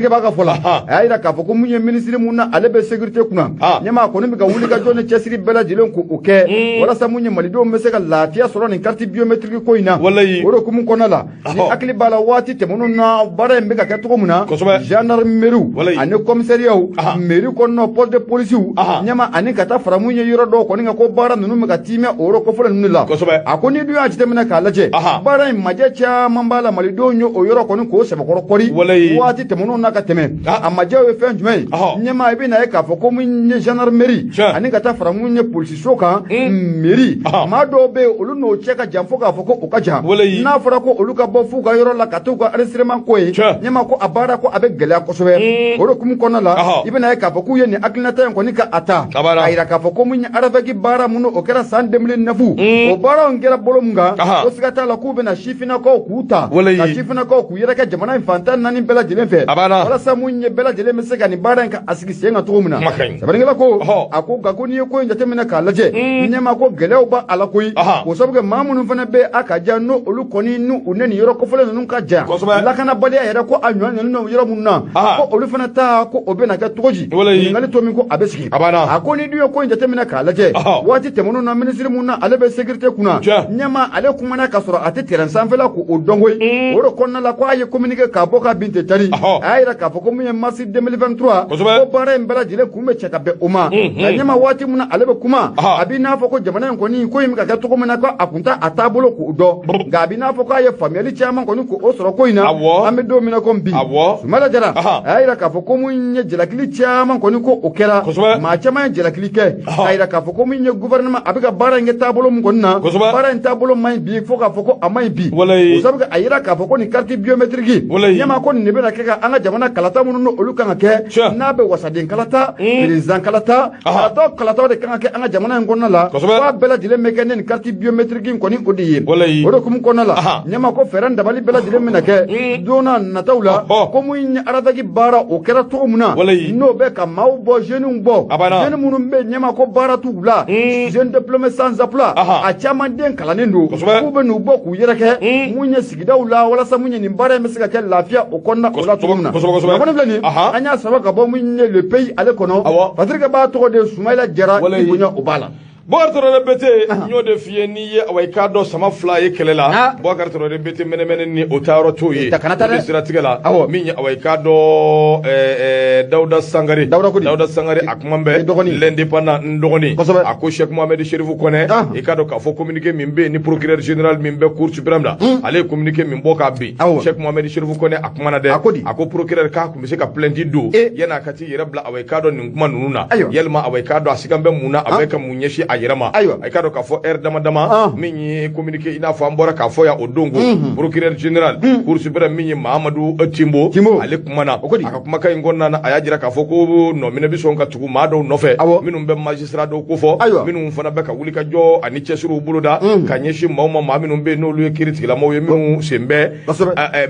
S2: Patrick b'a ka fɔ la a y'a jira k'a fɔ ko mun ye minisiri mun na ale bɛ sécurité kunna ɲɛmaa kɔni bɛ ka wulikajɔ ni cɛsiri bɛɛ lajɛlen k'o kɛ walasa mun ye malidenw bɛ se ka lafiya sɔrɔ nin carte biométrique ko in na o de hukumu kɔnɔna la ni hakili b'a la waati tɛmɛnenw na baara in bɛ ka kɛ cogo min na gendarmerie ani commissariat mairie kɔnɔna poste de police ɲɛma ani ka taa fara mun ye yɔrɔ dɔw kɔni kan ko baara ninnu bɛ ka tiimɛ o yɔrɔ kofɔlen ninnu la a ko ni dun y'a jateminɛ k'a lajɛ baara in majɛ caman b'a la malidenw ye o yɔrɔ kɔni k'o sɛbɛkɔrɔ kɔri waati tɛmɛnenw na ka tɛmɛ a majɛw ye fɛn jumɛn ye ɲɛmaa i bɛna ye k'a fɔ ko mun ye gendarmerie ani ka taa fara mun ye polisiso kan mairie maa dɔw bɛ yen olu n'o cɛ ka jan fo k'a fɔ ko o ka jan n'a fɔra ko olu ka bɔ f'u ka yɔrɔ la ka t'u ka enregistrement ko ye ɲɛmaa ko a baara ko a bɛ gɛlɛya kosɛbɛ o de hukumu kɔnɔna la i bɛna ye k'a fɔ k'u ye nin hakilinata in kɔni ka a ta k'a jira k'a fɔ ko mun ye RAVEC baara minnu o kɛra san 2009 o baaraw kɛra bolo mun kan ko siga t'a la k'u bɛna sifinnakaw k'u ta ka sifinnakaw k'u yɛrɛ kɛ jamana in fantan naani bɛɛ lajɛlen fɛ walasa mun ye bɛɛ lajɛlen bɛ se ka nin baara in ka a sigi sen kan cogo min na sɛbɛnnikɛla ko a ko nka ko n'i ye ko in jateminɛ k'a lajɛ ɲɛmaa ko gɛlɛyaw b'a la koyi k'o sababu kɛ maa minnu fana bɛ a ka jan n'o olu kɔni n'u u ne nin yɔrɔ kofɔlen ninnu ka jan lakanabaliya yɛrɛ ko a ɲɔ ɲɔni yɔrɔ minnu na ko olu fana ta ko o bɛna kɛ cogo di ɲininkali to min ko a bɛ sigi a ko ni dun ye ko in jateminɛ k'a lajɛ waati tɛmɛnenw na minisiri mun na ale bɛ sécurité kunna ɲɛmaa ale kumana k'a sɔrɔ a tɛ terrain sanfɛla k'o dɔn koyi o de kɔnɔna la ko a ye communiqué k'a bɔ ka bin tɛ tari a y'a jira k'a fɔ ko mun ye mars 2023 ko baara in bɛɛ lajɛlen kun bɛ cɛ ka bɛn o ma nka ɲɛma waati min na ale bɛ kuma a b'i n'a fɔ ko jamana in kɔni ko in bɛ ka kɛ cogo min na ko a kun t'a a taabolo k'o dɔn nka a b'i n'a fɔ k'a ye faamuyali caman kɔni k'o sɔrɔ ko in na an bɛ don min na komi bi Sumala Jara a y'a jira k'a fɔ ko mun ye jalakili caman kɔni ko o kɛra maa caman ye jalakili kɛ k'a jira k'a fɔ ko mun ye gouvernement a bɛ ka baara in kɛ taabolo min kɔni na baara in taabolo man ɲi bi fo k'a fɔ ko a man ɲi bi o sabu a jira k'a fɔ ko nin carte biométrique ɲɛmaa ko nin de bɛna kɛ ka an ka jamana kalata minnu n'olu kan ka kɛ n'a bɛ wasaden kalata président kalata kalata kalataw de kan ka kɛ an ka jamana in kɔnɔna la k'a bɛɛ lajɛlen bɛ kɛ ne nin carte biométrique in kɔni o de ye o de hukumu kɔnɔna la ɲɛmaa ko fɛɛrɛ dabali bɛɛ lajɛlen bɛna kɛ don n'a nataw la ko mun ye RAVEC baara o kɛra cogo min na n'o bɛ ka maaw bɔ jeunes bɔ jeunes minnu bɛ ɲɛmaa ko baara t'u la jeunes diplômés sans emploi a caman den kalannen don k'u bɛ n'u bɔ k'u yɛrɛ kɛ mun ye sigidaw la walasa mun ye nin baara in bɛ se ka kɛ lafiya o kɔnɔna o la cogo min na kunnafoni filɛ nin an y'a saba ka bɔ mun ye le pays ale kɔnɔ Patrick b'a tɔgɔ de Sumayila Jara i bonya o b'a la.
S1: Boubacar Traoré Bete n y'o de f'i ye n'i ye awa i k'a dɔn sama fila ye kɛlɛ la Boubacar Traoré Bete mɛnɛmɛnɛ ni o taayɔrɔ t'o ye o de siratigɛ la min ye awa i k'a dɔn Dawuda Sangare Dawuda Sangare a kuma bɛ l'indépendant n dɔgɔnin a ko Cheikh Mohamed Chérif Kɔnɛ i k'a dɔn k'a fɔ communiqué min bɛ yen ni procureur général min bɛ cour suprême la ale ye communiqué min bɔ k'a bin Cheikh Mohamed Chérif Kɔnɛ a kumana dɛ a ko procureur k'a tun bɛ se ka plainte don yan'a ka t'i yɛrɛ bila awa i k'a dɔn nin kuma ninnu na yalima awa i k'a dɔn a sigan bɛ mun na a bɛ ka mun ɲɛsin a yɛrɛ ma.
S2: Ayiwa.
S1: I k'a dɔn k'a fɔ heure dama dama min ye communiqué, i n'a fɔ an bɔra k'a fɔ yan o don ko procureur général Cour suprême min ye Mahamadu Timbo, ale kumana. A ka kumakan in kɔnɔna na, a y'a jira k'a fɔ ko nɔminɛ bɛ sɔn ka tugu maa dɔw nɔfɛ minnu bɛ magistrat dɔw kofɔ, minnu fana bɛ ka wuli ka jɔ ani cɛsiriw boloda ka ɲɛsin maaw ma, maa minnu bɛ yen n'olu ye kiiri tigilamɔgɔw ye, minnu sen bɛ,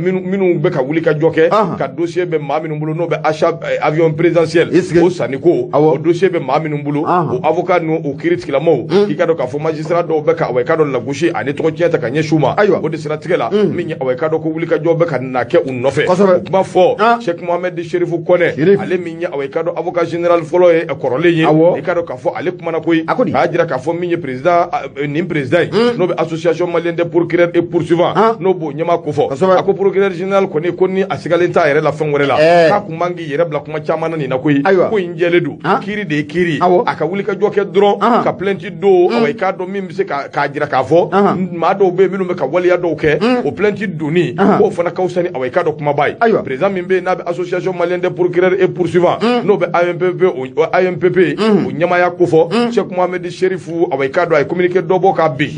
S1: minnu bɛ ka wuli ka jɔ kɛ ka dossier bɛ maa minnu bolo n'o bɛ achat avion présidentiel o sanniko, o dossier bɛ maa minnu bolo, o avocat ninnu, o kiiri tigilamɔgɔw, k'i ka dɔn k'a fɔ magistrat dɔw bɛ ka awa i ka dɔn lagosi ani tɔgɔ tiɲɛ ta ka ɲɛsin u ma. O de siratigɛ la, min ye awa i ka dɔn ko wuli ka jɔ bɛ ka na kɛ u nɔfɛ. O kuma fɔ Cheikh Mohamed Chérif Kɔnɛ, ale min ye awa i ka dɔn avocat général fɔlɔ ye kɔrɔlen ye, i ka dɔn k'a fɔ ale kumana koyi. A y'a jira k'a fɔ min ye président, nin président ye n'o bɛ association malienne des procureurs et poursuivants, n'o b'o ɲɛmaa kofɔ, a ko procureur général kɔni, ko ni a sigalen t'a yɛrɛ la fɛn wɛrɛ la, k'a kun man k'i yɛrɛ bila kuma caman na nin na koyi. Ko in jɛlen don, kiiri de ye kiiri, a ka wuli ka jɔ kɛ dɔrɔn ka plainte don, awa i k'a dɔn min bɛ se k'a jira k'a fɔ maa dɔw bɛ yen minnu bɛ ka waleya dɔw kɛ, o plainte donni k'o fana ka fisa ni awa i k'a dɔn kumaba ye. Président min bɛ yen n'a bɛ association malienne des procureurs et poursuivants, n'o bɛ AMPP, o AMPP o ɲɛmaaya kofɔ, Cheikh Mohamed Chérif, awa i k'a dɔn a ye communiqué dɔ bɔ k'a bin.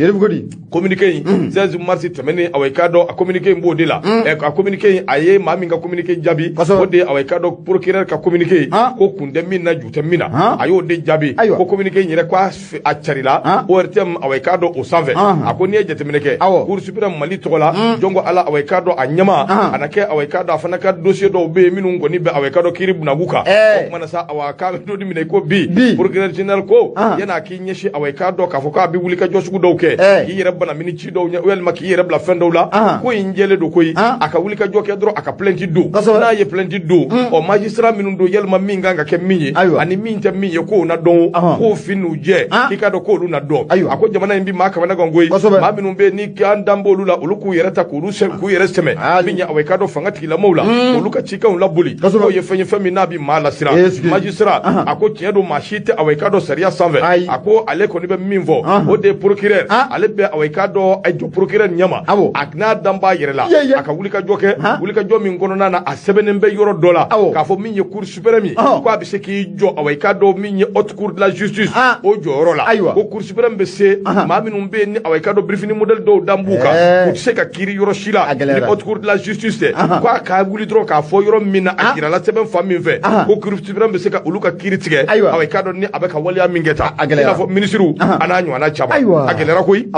S1: Communiqué in 16 mars tɛmɛnen, awa i k'a dɔn a communiqué in b'o de la. A communiqué in, a ye maa min ka communiqué jaabi, o de ye awa i k'a dɔn procureur ka communiqué, ko kun tɛ min na ju tɛ min na, a y'o de jaabi. Ko communiqué in yɛrɛ, ko a carila ORTM, awa i k'a dɔn o sanfɛ. A ko n'i ye jateminɛ kɛ Cour suprême Mali tɔgɔ la, jɔn ko Ala, awa i k'a dɔn a ɲɛma a na kɛ, awa i k'a dɔn a fana ka dossier dɔw bɛ yen minnu kɔni bɛ awa i k'a dɔn kiiri bunaku kan. O kumana sa, awa k'a bɛ don minɛ ko bi procureur général ko yan'a k'i ɲɛsin awa i k'a dɔn k'a fɔ k'a bɛ wuli ka jɔ sugu dɔw kɛ, k'i yɛrɛ banamini ci dɔw ɲɛ walima k'i yɛrɛ bila fɛn dɔw la, ko in jɛlen don koyi. A ka wuli ka jɔ kɛ dɔrɔn, a ka plainte don. N'a ye plainte don, ɔ magistrat minnu don, yalima min kan ka kɛ min ye ani min tɛ min ye, k'o na dɔn, k'o fin n'u jɛ, k'i k'a dɔn k'olu na dɔn. A ko jamana in bi maa kamana gan koyi, maa minnu bɛ ni k'an dan b'olu la, olu k'u yɛrɛ ta k'u yɛrɛ sɛmɛ min ye awa i k'a dɔn fanga tigilamɔgɔw la, olu ka cikanw laboli, k'o ye fɛn ye fɛn min n'a bɛ maa lasiran. Magistrat a ko tiɲɛ don, maa si tɛ awa i k'a dɔn sariya sanfɛ. A ko ale kɔni bɛ min fɔ, o de ye procureur, ale bɛ awa i k'a dɔn a jɔ procureur ɲɛma, a n'a dan b'a yɛrɛ la, a ka wuli ka jɔ kɛ, wuli ka jɔ min kɔnɔna na a sɛbɛnnen bɛ yɔrɔ dɔ la k'a fɔ min ye Cour suprême ye, ko a bɛ se k'i jɔ awa i k'a dɔn min ye haute cour de la justice o jɔyɔrɔ la, ko Cour suprême bɛ se maa minnu bɛ yen ni awa i k'a dɔn birifini modèle dɔw dan b'u kan, u tɛ se ka kiiri yɔrɔ si la ni haute cour de la justice tɛ, ko a ka wuli dɔrɔn k'a fɔ yɔrɔ min na a jirala sɛbɛn fan min fɛ ko Cour suprême bɛ se ka olu ka kiiri tigɛ, awa i k'a dɔn ni a bɛ ka waleya min kɛ tan, i n'a fɔ minisiriw a n'a ɲɔgɔnna caman. A gɛlɛyara koyi.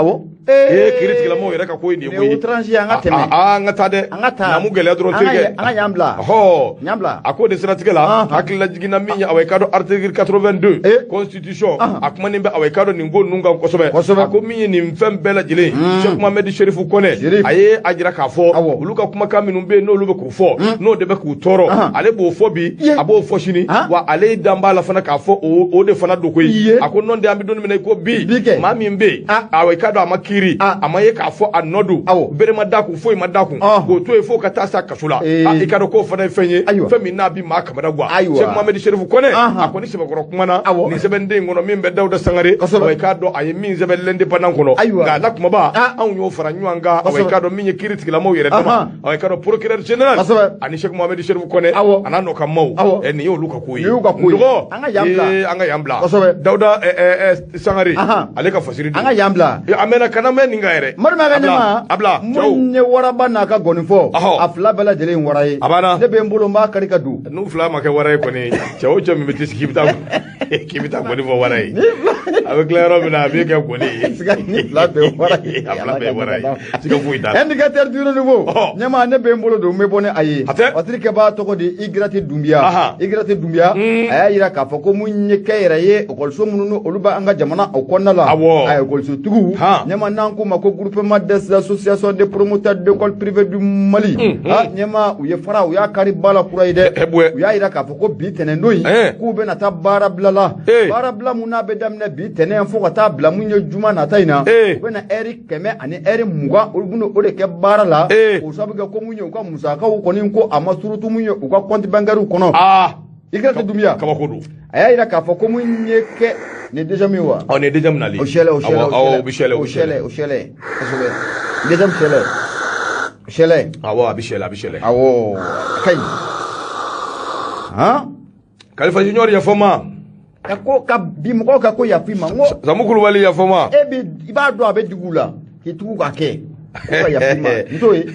S1: Kiiri tigilamɔgɔw yɛrɛ ka ko ye nin ye koyi.
S2: An ka tɛmɛ.
S1: An ka taa dɛ.
S2: An ka taa.
S1: Namu gɛlɛya dɔrɔn terikɛ.
S2: An ka yan bila.
S1: Ɔhɔ.
S2: Bila.
S1: A ko de siratigɛ la, hakilila jiginna min ye awa i k'a dɔn article 82 constitution, a kumanen bɛ awa i k'a dɔn nin ko ninnu kan kosɛbɛ. A ko min ye nin fɛn bɛɛ lajɛlen, Cheikh Mohamed Chérif Kɔnɛ, a ye a jira k'a fɔ olu ka kumakan minnu bɛ yen n'olu bɛ k'u fɔ, n'o de bɛ k'u tɔɔrɔ, ale b'o fɔ bi, a b'o fɔ sini, wa ale dan b'a la fana k'a fɔ o de fana don koyi. A ko nɔn tɛ, an bɛ don min na i ko bi, maa min bɛ yen awa i k'a dɔn a ma kiiri, a ma ye k'a fɔ a nɔ don, bere ma d'a kun, foyi ma d'a kun, k'o to yen fo ka taa sa kaso la, i k'a dɔn k'o fana ye fɛn ye fɛn min n'a bi maa kamana gan. Cheikh Mohamed Chérif Kɔnɛ, a kɔni sɛbɛkɔrɔ kumana nin sɛbɛnden in kɔnɔ min bɛ Dawuda Sangare, wa i k'a dɔn a ye min sɛbɛn l'Indépendant kɔnɔ, nka a la kumaba anw y'o fara ɲɔgɔn kan, wa i k'a dɔn min ye kiiri tigilamɔgɔw yɛrɛ dama, wa i k'a dɔn procureur général ani Cheikh Mohamed Chérif Kɔnɛ a n'a nɔ ka maaw, nin y'olu ka ko ye. Dɔgɔ, an ka yan bila. Dawuda Sangare, ale ka fasiri
S2: don. An ka yan bila.
S1: A mɛnna, kana mɛn nin kan yɛrɛ.
S2: Marima ka ne ma.
S1: A bila.
S2: Mun ye waraba n'a ka gɔni fɔ, a fila bɛɛ lajɛlen wara ye.
S1: A banna.
S2: Ne bɛ n bolo, n b'a kari ka don.
S1: N'u fila ma kɛ wara ye kɔni, cɛ o cɛ min bɛ t'i sigi k'i bɛ taa gɔni fɔ wara ye. A bɛ tila yɔrɔ min na, a bɛ kɛ gɔni ye.
S2: Ni fila bɛɛ ye wara ye.
S1: A fila bɛɛ ye wara ye. Siga foyi t'a la.
S2: Indicateur du renouveau. Ɲɛmaa, ne bɛ n bolo don, n bɛ bɔ ni a ye. Patiri kɛbaa tɔgɔ de Igrati Dunbiya. Igrati Dunbiya, a y'a jira k'a fɔ ko mun ye kɛ yɛrɛ ye ekɔliso minnu olu bɛ an ka jamana o kɔnɔna la. A ekɔlisotigiw. Ɲɛmaa, n'an k'o ma ko groupement des associations de promoteurs d'école privée du Mali. Ɲɛmaa, u ye fara, u y'a kari ba la kura ye dɛ. U y'a jira k'a fɔ ko bi tɛnɛndon in, k'u bɛna taa baara bila la. Baara bila mun n'a bɛ daminɛ bi tɛnɛn fo ka taa bila mun ye juma nata in na. U bɛna ɛri 100 ani ɛri 20, olu bɛna o de kɛ baara la. O sababu kɛ ko mun ye u ka musakaw kɔni ko a ma surutu mun ye u ka compte bancaire kɔnɔ. Igrati Dunbiya.
S1: Kabako don.
S2: A y'a jira k'a fɔ ko mun ye kɛ nin déjà min wa.
S1: Ɔ, nin déjà min nali.
S2: O sɛlɛ, o sɛlɛ,
S1: o bɛ sɛlɛ,
S2: o sɛlɛ, o sɛlɛ kosɛbɛ. Déjà sɛlɛ. Sɛlɛ.
S1: Awɔ, a bɛ sɛlɛ, a bɛ sɛlɛ.
S2: Awɔ, a ka ɲi. Han.
S1: Kalifa Junior yafa ma.
S2: Ka ko ka bi mɔgɔw ka ko yafa i ma n ko
S1: Samu Kulubali yafa ma
S2: e bi i b'a dɔn a bɛ digi u la k'i tugu ka kɛ ko ka yafa i ma n t'o ye.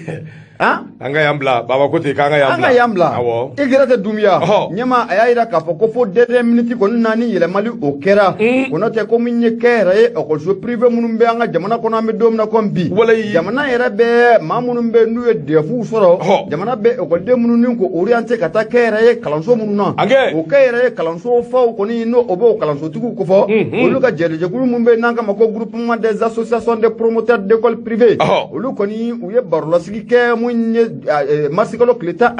S1: An ka yan bila baba ko ten k'an ka yan bila
S2: an ka yan bila i gɛrɛ tɛ Dunbiya ɲɛma a y'a jira k'a fɔ ko fo dernière minute kɔni na ni yɛlɛmali o kɛra o n'o tɛ ko min ye kɛnyɛrɛye ekɔliso privé minnu bɛ an ka jamana kɔnɔ an bɛ don min na komi bi jamana yɛrɛ bɛ maa minnu bɛ n'u ye DEF sɔrɔ jamana bɛ ekɔliden minnu ni k'o orienté ka taa kɛnyɛrɛye kalanso minnu na o kɛnyɛrɛye kalanso faw kɔni n'o o b'o kalansotigiw kofɔ olu ka jɛkulu minnu bɛ n'an kama ko groupement des associations de promoteurs d'école privée olu kɔni u ye barolasigi kɛ mun ye marisikalo tile 18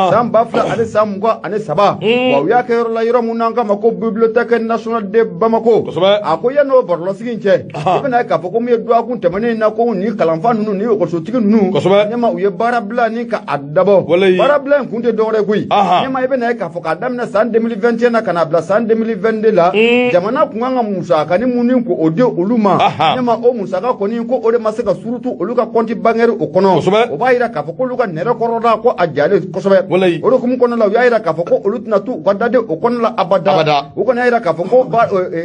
S2: san 2023 wa u y'a kɛ yɔrɔ la yɔrɔ mun n'an kama ko bibliothèque nationale de Bamako a ko yan'o barolasigi in cɛ i bɛna ye k'a fɔ ko min ye dɔgɔkun tɛmɛnen in na ko nin kalanfa ninnu ni ekɔlisotigi ninnu ɲɛma u ye baara bila ni ka a dabɔ baara bila in kun tɛ dɔwɛrɛ koyi ɲɛma i bɛna ye k'a fɔ k'a daminɛ san 2021 na ka n'a bila san 2022 la jamana kun kan ka musaka ni mun ni k'o di olu ma ɲɛma o musaka kɔni ko o de ma se ka surutu olu ka compte bancaire o kɔnɔ o b'a jira k'a fɔ k'olu ka nɛrɛ kɔrɔda ko a jalen kosɛbɛ o de hukumu kɔnɔna la u y'a jira k'a fɔ ko olu tɛna to u ka daden o kɔnɔna la abada u kɔni y'a jira k'a fɔ ko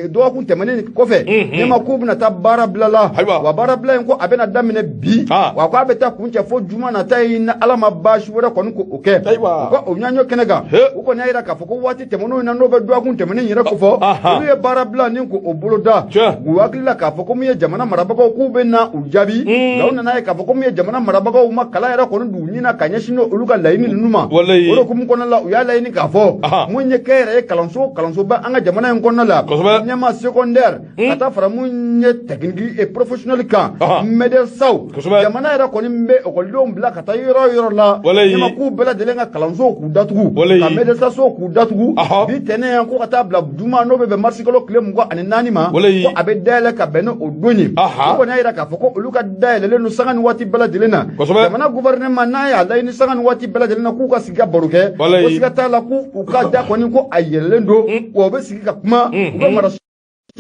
S2: dɔgɔkun tɛmɛnen kɔfɛ ɲɛma k'u bɛna taa baara bila la wa baara bila in ko a bɛna daminɛ bi wa k'a bɛ taa kuncɛ fo juma nata in na Ala ma baasi wɛrɛ kɔni k'o kɛ u ka o ɲɔgɔn kɛnɛ kan u kɔni y'a jira k'a fɔ ko waati tɛmɛnenw na n'o bɛ dɔgɔkun tɛmɛnen yɛrɛ kofɔ olu ye baara bila ni k'o boloda u hakili la k'a fɔ ko min ye jamana marabagaw k'u bɛ na u jaabi nka u nana ye k'a fɔ ko min ye jamana marabagaw ma kala yɛrɛ kɔni d'u ɲin na ka ɲɛsin olu ka laɲini ninnu ma o de hukumu kɔnɔna la u y'a laɲini k'a fɔ mun ye kɛnyɛrɛye kalansoba an ka jamana in kɔnɔna la ɲɛma secondaire ka taa fara mun ye technique et professionnel kan médecins jamana yɛrɛ kɔni bɛ ekɔlidenw bila ka taa yɔrɔ o yɔrɔ la ɲɛma k'u bɛɛ lajɛlen ka kalansow k'u datugu ka médecins k'u datugu bi tɛnɛn yan ko ka taa bila juma n'o bɛ bɛn marisikalo tile 24 ma ko a bɛ dayɛlɛ ka bɛn n'o don ye u kɔni y'a jira k'a fɔ ko olu ka dayɛlɛlen don sanga ni waati bɛɛ lajɛlen na jamana gouvernement n'a y'a laɲini sanga ni waati bɛɛ lajɛlen na k'u ka sigi ka baro kɛ ko siga t'a la k'u ka da kɔni ko a yɛlɛlen don wa u bɛ sigi ka kuma u bɛ mara si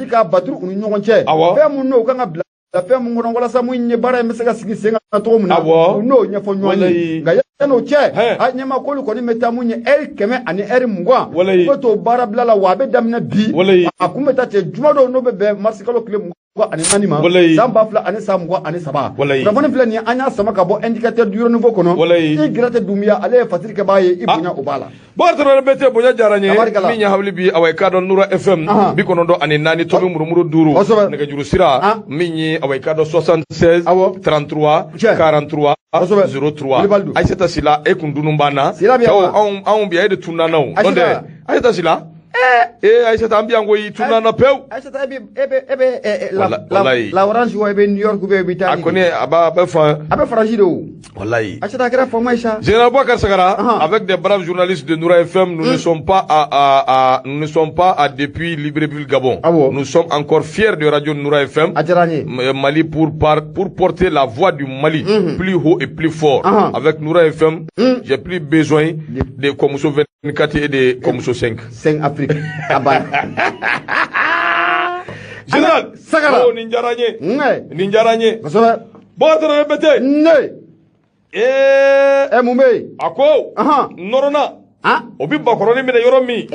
S2: ka baturu u ni ɲɔgɔn cɛ fɛn mun n'o kan ka bila fɛn mun kɔnɔ walasa mun ye baara in bɛ se ka sigi sen kan cogo min na u n'o ɲɛfɔ ɲɔgɔn ye nka yan'o cɛ a ɲɛma k'olu kɔni bɛ taa mun ye ɛri 100 ani ɛri 20 u bɛ t'o baara bila la wa a bɛ daminɛ bi a kun bɛ taa cɛ juma dɔw n'o bɛ bɛn marisikalo tile 24 ma san 2023 kunnafoni filɛ nin ye an y'a sama ka bɔ indicateur du renouveau kɔnɔ i gɛrɛ tɛ Dunbiya ale ye fasiri kɛbaa ye i bonya o b'a la.
S1: Bakari Traoré Bete bonya diyara n ye min ye hawuli bi awa i k'a dɔn Nura FM 94 tomi murumuru 5 nɛgɛjuru sira min ye awa i k'a dɔn 76 33 43 03 Aïssata Sila e kun dunun b'an na anw bi e de tunna na o n'o tɛ Aïssata Sila ee Aïssata an bi yan koyi tunna na pewu
S2: Aïssata e bɛ la orange wa e bɛ New York ou bien e bɛ taa
S1: a kɔni a b'a bɛ fan
S2: a bɛ Faransi de o
S1: wallahi
S2: Aïssata a kɛra faama ye sa.
S1: Général Boubacar Sagara avec des braves journalistes de Noura FM nous ne sommes pas à nous ne sommes pas à depuis Libreville Gabon. Nous sommes encore fiers de Radio Noura FM Mali pour porter la voix du Mali plus haut et plus fort. Avec Noura FM j'ai plus besoin de Komuso 24 et de Komuso 5.
S2: 5 Afrique.
S1: Général
S2: Sagara.
S1: Oh nin diyara n ye. Nin diyara n ye.
S2: Kosɛbɛ.
S1: Boubacar Traoré Bete.
S2: Ne.
S1: Ee.
S2: Mun bɛ yen?
S1: A ko. Nɔrɔna. O bɛ bakɔrɔnin minɛ yɔrɔ min.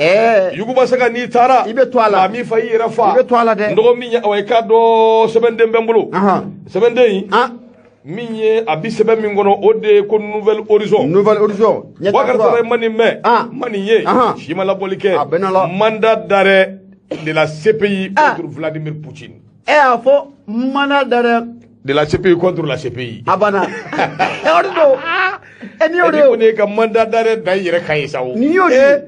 S1: Yuguba se ka n'i taara.
S2: I bɛ to a la.
S1: Maa min fa i yɛrɛ fa.
S2: I bɛ to a la dɛ.
S1: N dɔgɔ min ye awa i k'a dɔn sɛbɛnden bɛ n bolo. Sɛbɛnden in. Min ye a bi sɛbɛn min kɔnɔ o de ye ko Nouvelle Horizon.
S2: Nouvelle Horizon.
S1: Boubacar Traoré ma nin mɛn. Ma nin ye. Si ma labɔli kɛ.
S2: A bɛnna la.
S1: Mandat d'arrêt de la CPI contre Vladimir Poutine.
S2: E y'a fɔ mandat d'arrêt
S1: de la CPI contre la CPI.
S2: A banna. O de don. E n'i y'o de ye.
S1: E kɔni ka mandat d'arrêt da i yɛrɛ kan ye sa o.
S2: N'i y'o de ye.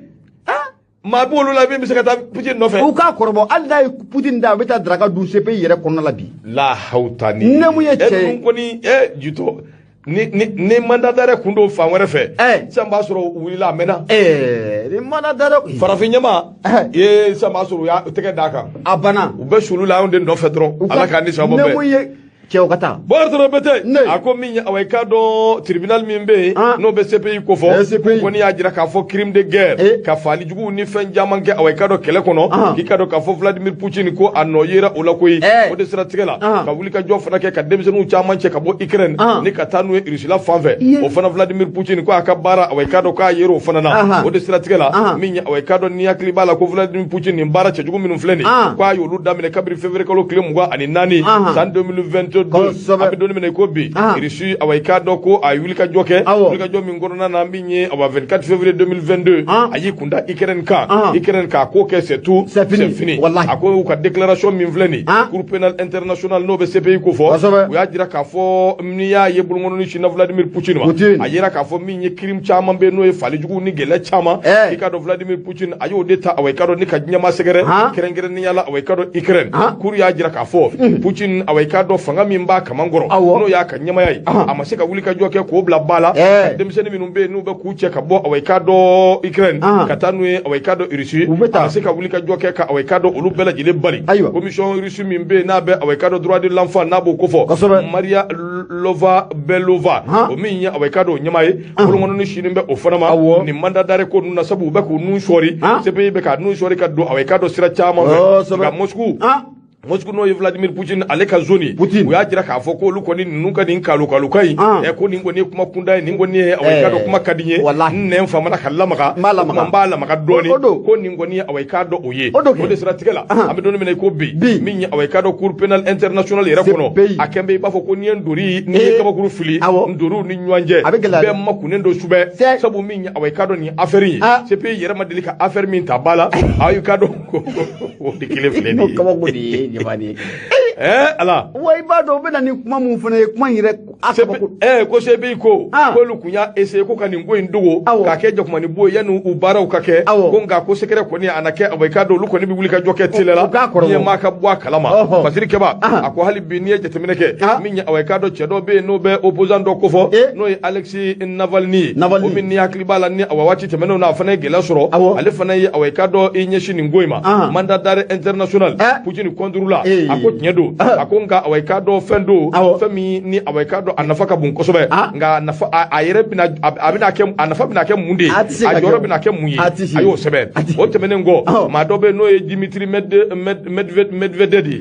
S1: Maa b'olu la min bɛ se ka taa Poutine nɔfɛ.
S2: U k'a kɔrɔbɔ hali n'a ye Poutine da a bɛ taa daraka dun CPI yɛrɛ kɔnɔna la bi.
S1: La hawuta ni.
S2: Ne mun ye cɛ ye.
S1: E dun kɔni e jutɔ ni mandat d'arrêt kun don fan wɛrɛ fɛ. Sisan b'a sɔrɔ u wulila a mɛnna.
S2: Ni mandat d'arrêt.
S1: Farafin ɲɛma. Ee sisan b'a sɔrɔ u y'a tɛgɛ d'a kan.
S2: A banna.
S1: U bɛ sulu la anw de nɔfɛ dɔrɔn. Ala k'an ni sababu bɛn.
S2: Ne mun ye Cɛw ka taa.
S1: Bɔkari Bɛtɛ a ko min awa i k'a dɔn tribunal min bɛ yen n'o bɛ CPI kofɔ, kɔni y'a jira k'a fɔ crime de guerre, ka faali juguw ni fɛn caman kɛ awa i k'a dɔn kɛlɛ kɔnɔ, k'i k'a dɔn k'a fɔ Vladimir Poutine ko a nɔ yera o la koyi. O de siratigɛ la ka wuli ka jɔ fana kɛ ka denmisɛnninw caman cɛ ka bɔ Ukraine ni ka taa n'u ye Russie la fan fɛ, o fana Vladimir Poutine ko a ka baara awa i k'a dɔn k'a yera o fana na. O de siratigɛ la min ye awa i k'a dɔn ni hakili b'a la ko Vladimir Poutine nin baara cɛjugu minnu filɛ nin k'a y'olu daminɛ kabiri février kalo tile 24 san 2022. A bɛ don min na i ko bi, Russie awa i k'a dɔn ko a ye wulikajɔ kɛ, wulikajɔ min kɔnɔna na min ye awa 24 février 2022 a y'i kun da Ukraine kan, Ukraine k'a ko kɛ c'est tout, c'est fini. A ko u ka déclaration min filɛ nin, Cour pénale internationale n'o bɛ CPI ko fɔ, u y'a jira k'a fɔ n'i y'a ye bolokɔnɔni sinna Vladimir Poutine ma, a yira k'a fɔ min ye crime caman bɛ n'o ye falijugu ni gɛlɛya caman, i k'a dɔn Vladimir Poutine a y'o de ta awa i k'a dɔn ni ka ɲɛmaa sɛgɛrɛ kɛrɛnkɛrɛnnenya la awa i k'a dɔn Ukraine. Cour y'a jira k'a fɔ Poutine awa i k'a dɔn fanga min b'a kaman kɔrɔ n'o y'a ka ɲɛmaya ye, a ma se ka wuli ka jɔ kɛ k'o bila ba la, ka denmisɛnnin minnu bɛ yen n'u bɛ k'u cɛ ka bɔ awa i k'a dɔn Ukraine ka taa n'u ye awa i k'a dɔn Russie, a ma se ka wuli ka jɔ kɛ ka awa i k'a dɔn olu bɛɛ lajɛlen bali. Commission russe min bɛ yen n'a bɛ awa i k'a dɔn droit de l'enfant n'a b'o kofɔ, Maria Lova Belova, o min ye awa i k'a dɔn o ɲɛmaa ye, bolokɔnɔni sini bɛ o fana ma nin mandat d'arrêt ko ninnu na, sabu u bɛ k'u nun sɔɔri, CPI bɛ k'a nun sɔɔri ka don awa i k'a dɔn sira caman fɛ. Nka Moscou n'o ye Vladimir Poutine ale ka zone ye, u y'a jira k'a fɔ k'olu kɔni ninnu ka nin kalo-kaloka in, ko nin kɔni ye kuma kunda ye, nin kɔni ye awa i k'a dɔn kuma ka di n ye, n nɛn famana ka lamaga, n b'a lamaga dɔɔni, ko nin kɔni ye awa i k'a dɔn o ye. O de siratigɛ la an bɛ don min na i ko bi, min ye awa i k'a dɔn Cour pénale internationale yɛrɛ kɔnɔ, a kɛn bɛ i b'a fɔ ko n'i ye ntori n'i ye kabakuru fili ntoriw ni ɲɔgɔn cɛ, bɛɛ makunnen don subɛ, sabu min ye awa i k'a dɔn nin affaire in ye, CPI yɛrɛ ma deli ka affaire min ta ba la, awa i k'a dɔn o de kelen filɛ nin ye. Ala
S2: wa i b'a dɔn u bɛ na ni kuma mun fana ye, kuma in yɛrɛ
S1: ko CPI ko k'olu kun y'a essayer ko ka nin ko in dogo k'a kɛ jakumani bo ye yanni u baaraw ka kɛ, ko nka ko secret kɔni a na kɛ awa i k'a dɔn olu kɔni bɛ wuli ka jɔ kɛ teliya la ɲɛmaa ka bɔ a kalama. Fasiri Kɛba a ko hali bi n'i ye jateminɛ kɛ min ye awa i k'a dɔn cɛ dɔ bɛ yen n'o bɛ opposant dɔ kofɔ, n'o ye Alexei Navalny ye, o min ni hakili b'a la ni awa waati tɛmɛnenw na a fana ye gɛlɛya sɔrɔ, ale fana ye awa i k'a dɔn i ɲɛsin nin ko in ma, mandat d'arrêt international Poutine contre la, a ko tiɲɛ don, a ko nka awa i k'a dɔn fɛn don, fɛn min ni awa i k'a dɔn a nafa ka bon kosɛbɛ, nka nafa a yɛrɛ bɛna a bɛna kɛ a nafa bɛna kɛ mun de ye, a jɔyɔrɔ bɛna kɛ mun ye, a y'o sɛbɛn. O tɛmɛnen kɔ, maa dɔ bɛ yen n'o ye Dimitri Medvedev ye,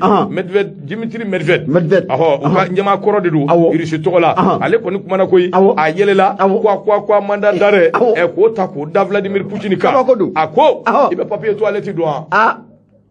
S1: Dimitri Medvedev, ɔhɔ, u ka ɲɛmaa kɔrɔ de don Russie tɔgɔ la, ale kɔni kumana koyi, a yɛlɛla ko a mandat d'arrêt k'o ta k'o da Vladimir Poutine kan, a ko i bɛ papier toilette don wa?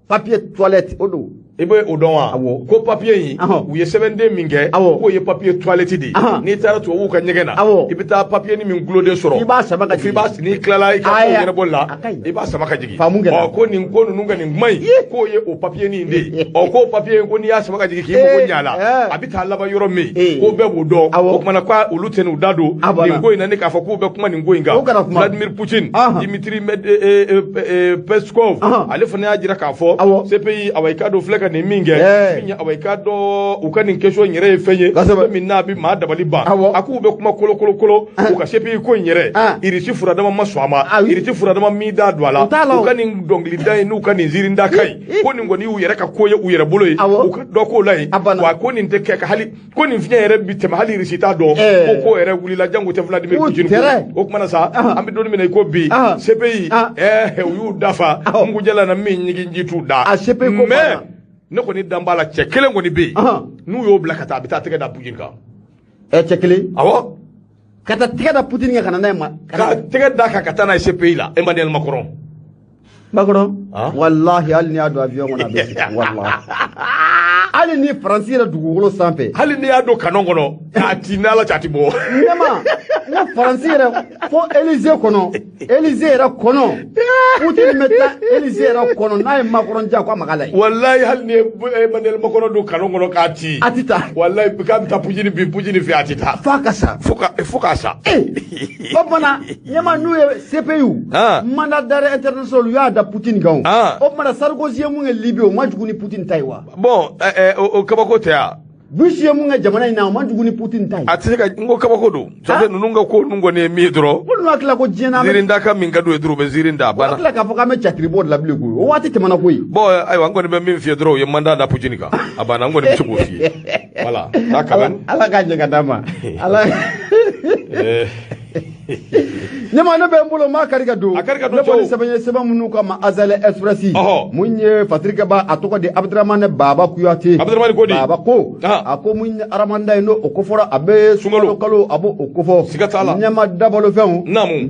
S2: Papier toilette o don.
S1: I bɛ o dɔn wa? Ko papier in u ye sɛbɛnden min kɛ k'o ye papier toilette de ye, n'i taara tubabuw ka ɲɛgɛn na i bɛ taa papier ni min guloden sɔrɔ,
S2: i b'a sama ka jigin,
S1: n'i tilala i ka ko ɲɛnabɔli la i b'a sama ka jigin. Ɔ ko nin ko ninnu ka nin kuma in k'o ye o papier nin de ye, ɔ k'o papier in ko n'i y'a sama ka jigin k'i mago ɲɛ a la, a bɛ taa laban yɔrɔ min ko bɛɛ b'o dɔn. O kumana ko olu tɛ n'u da don nin ko in na ni k'a fɔ k'u bɛ kuma nin ko in kan. Vladimir Poutine, Dimitri Peskov, ale fana y'a jira k'a fɔ CPI awa i k'a dɔn filɛ ka nin min kɛ, min ye awa i k'a dɔn u ka nin question in yɛrɛ ye fɛn ye, fɛn min n'a bɛ maa dabali ban, a k'u bɛ kuma kolokolo u ka CPI ko in yɛrɛ, Irisi furadama ma sɔn a ma, Irisi furadama min da don a la, u ka nin dɔnkilida in n'u ka nin ziirinda ka ɲi, ko nin kɔni y'u yɛrɛ ka ko ye u yɛrɛ bolo ye, u ka dɔ k'o la yen, wa ko nin tɛ kɛ ka hali ko nin fiɲɛ yɛrɛ bi tɛmɛ hali Irisi t'a dɔn ko yɛrɛ wulila jango tɛ Vladimir Poutine ko. O kumana sa an bɛ don min na i ko bi, CPI u y'u dafa mugujɛla na min ɲigin ji t'u da, mais ne kɔni dan b'a la cɛ kelen kɔni bɛ yen n'u y'o bila ka taa a bɛ taa tɛgɛ da Poutine kan.
S2: Cɛ kelen?
S1: Awɔ.
S2: Ka taa tɛgɛ da Poutine kan ka na n'a ye ma.
S1: Ka tɛgɛ da kan ka taa n'a ye CPI la, Emmanuel Macron.
S2: Macron? Walahi hali n'i y'a don avion kɔnɔ a bɛ sigi walahi. Hali ni Faransi yɛrɛ dugukolo sanfɛ.
S1: Hali n'i y'a don canon kɔnɔ k'a ci n'Ala cɛ a ti bɔ.
S2: Ɲɛma n ko Faransi yɛrɛ fo Élysée kɔnɔ, Élysée yɛrɛ kɔnɔ, Poutine bɛ taa Élysée yɛrɛ kɔnɔ n'a ye Macron diya k'a maga la yen.
S1: Walahi hali n'i ye Emmanuel Macron don canon kɔnɔ k'a ci.
S2: A ti taa.
S1: Walahi k'a bɛ taa Poutine bin Poutine fɛ a ti taa.
S2: F'a ka sa.
S1: Fo k'a sa.
S2: O tuma ɲɛma n'u ye CPI mandat d'arrêt international u y'a da Poutine kan o. O tuma Sarkozy ye mun kɛ Libye o ma jugu ni Poutine ta ye wa?
S1: Bon o kabako tɛ wa?
S2: Bush ye mun kɛ jamana in na o ma jugu ni Poutine ta ye.
S1: A tɛ se ka n ko kabako don. Ça fait ninnu ka ko ninnu kɔni ye min ye dɔrɔn.
S2: Ko ninnu hakili la ko diɲɛ na.
S1: Ziirinda ka min ka d'u ye dɔrɔn u bɛ ziirin da a banna.
S2: U hakili la k'a fɔ k'an bɛ catiribɔ de la bilen koyi o waati tɛmɛna koyi.
S1: Bon ayiwa n kɔni bɛ min f'i ye dɔrɔn u ye mandat da Poutine kan a banna n kɔni bɛ se k'o f'i ye. Voilà, ça quand même.
S2: Ala k'a ɲɛ ka d'a ma. Ala. Ɲama ne bɛ n bolo maa kari ka don.
S1: A kari ka don.
S2: Ne kɔni sɛbɛn ye sɛbɛn minnu kama Azalaï Express. Mun ye Fatirikɛba a tɔgɔ de Abdramane Baba Kuyate.
S1: Abdramane ko di.
S2: Baba ko. A ko mun ye Aramanda ye n'o o kofɔra a bɛ sunkalo kalo a b'o o kofɔ.
S1: Siga t'a la.
S2: Ɲama dabalofɛnw.
S1: Naamu.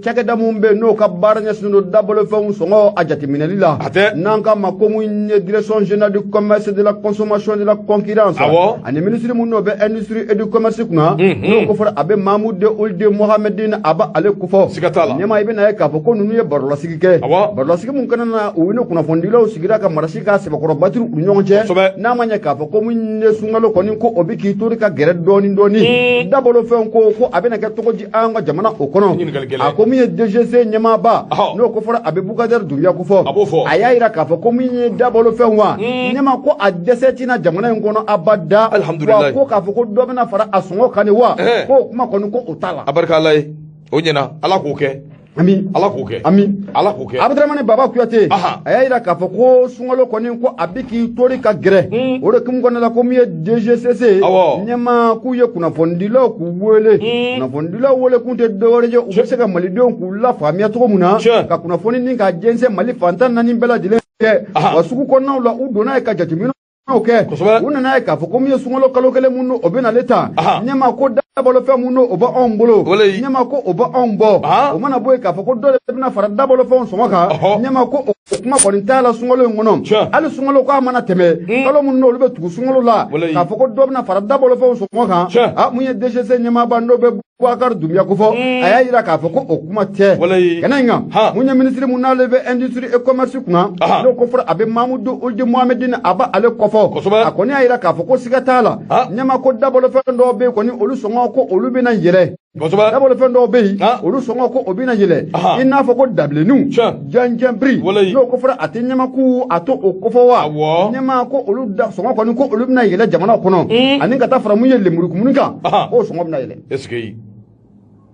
S2: Cakɛda mun bɛ yen n'o ka baara ɲɛsinnen don dabalofɛnw sɔngɔ a jateminɛli la.
S1: A tɛ.
S2: N'an k'a ma ko mun ye direction générale du commerce de la consommation de la concurrence.
S1: Awɔ.
S2: Ani ministre mun n'o bɛ industrie et du commerce kunna. N'o kofɔra a bɛ Mahmoud Ould Mohamedine a b'a ale kofɔ.
S1: Siga t'a la.
S2: Ɲɛma i bɛna ye k'a fɔ ko ninnu ye barolasigi kɛ.
S1: Awɔ.
S2: Barolasigi mun kɛnɛ na u ni kunnafonidilaw sigira ka marasi k'a sɛbɛkɔrɔ batiri u ni ɲɔgɔn cɛ.
S1: Kosɛbɛ.
S2: N'a ma ɲɛ k'a fɔ ko mun ye sunkalo kɔni ko o bɛ k'i tori ka gɛrɛ dɔɔni dɔɔni. Dabalofɛn ko a bɛna kɛ cogo di an ka jamana o kɔnɔ. A ko min ye DGC ɲɛmaaba. N'o ko fɔra a bɛ Bukadɛri Dunbiya kofɔ.
S1: A b'o fɔ.
S2: A y'a jira k'a fɔ ko min ye dabalofɛn wa. Ɲɛma ko a dɛsɛ tɛna jamana in kɔnɔ abada.
S1: Alihamudulila.
S2: Wa ko k'a fɔ ko dɔ bɛna fara a sɔngɔ kan de wa. K'o kuma kɔni ko o t'a la.
S1: A barika Ala ye. O ɲɛna Ala k'o kɛ.
S2: Ami.
S1: Ala k'o kɛ.
S2: Ami.
S1: Ala k'o kɛ.
S2: Abdramane Baba Kuyate. A y'a jira k'a fɔ ko sunkalo kɔni ko a bɛ k'i tori ka gɛrɛ. O de kun kɔnɔna la ko min ye DGCC.
S1: Awɔ.
S2: Ɲɛma k'u ye kunnafonidilaw k'u wele. Kunnafonidilaw wele kun tɛ dɔwɛrɛ ye u bɛ se ka malidenw k'u lafaamuya cogo min na. Ka kunnafoni ni ka jɛnsɛn Mali fantan naani bɛɛ lajɛlen kɛ. Wa sugu kɔnɔnaw la u donna yen ka jateminɛw kɛ. U nana ye k'a fɔ ko min ye sunkalo kalo kelen mun o bɛ nale ta. Ɲɛma ko dabalofɛn mun o bɛ anw bolo. Ɲɛma ko o bɛ anw bɔ. O mana bɔ yen k'a fɔ ko dɔ de bɛna fara dabalofɛnw sɔngɔ kan. Ɲɛma ko o kuma kɔni t'a la sunkalo in kɔnɔ. Hali sunkalo k'a mana tɛmɛ. Kalo mun n'olu bɛ tugu sunkalo la. K'a fɔ ko dɔ bɛna fara dabalofɛnw sɔngɔ kan. Mun ye DGC ɲɛmaaba n'o bɛ Boubacar Doumbia kofɔ. A y'a jira k'a fɔ ko o kuma tɛ. Kɛnɛ in kan. Mun ye ministre mun n'ale bɛ industrie et commerce kunna. N'o ko fɔra a bɛ Mahmoud Ould Mohamedine a b'ale kɔfɔ. A kɔni y'a jira k'a fɔ ko siga t'a la. Ɲɛma ko dabalofɛn dɔw bɛ yen kɔni olu sɔngɔ ko olu bɛna yɛlɛ. Dabalofɛn dɔw bɛ yen olu sɔngɔ ko o bɛna yɛlɛ. I n'a fɔ ko dabilenninw. Janjanbiri. N'o ko fɔra a tɛ ɲɛmaku a to o kofɔ wa. Ɲɛma ko olu sɔngɔ kɔni ko olu bɛna yɛlɛ jamana kɔnɔ. Ani ka taa fara mun ye lemurukumuni kan. K'o sɔngɔ bɛna yɛlɛ.
S1: Est-ce que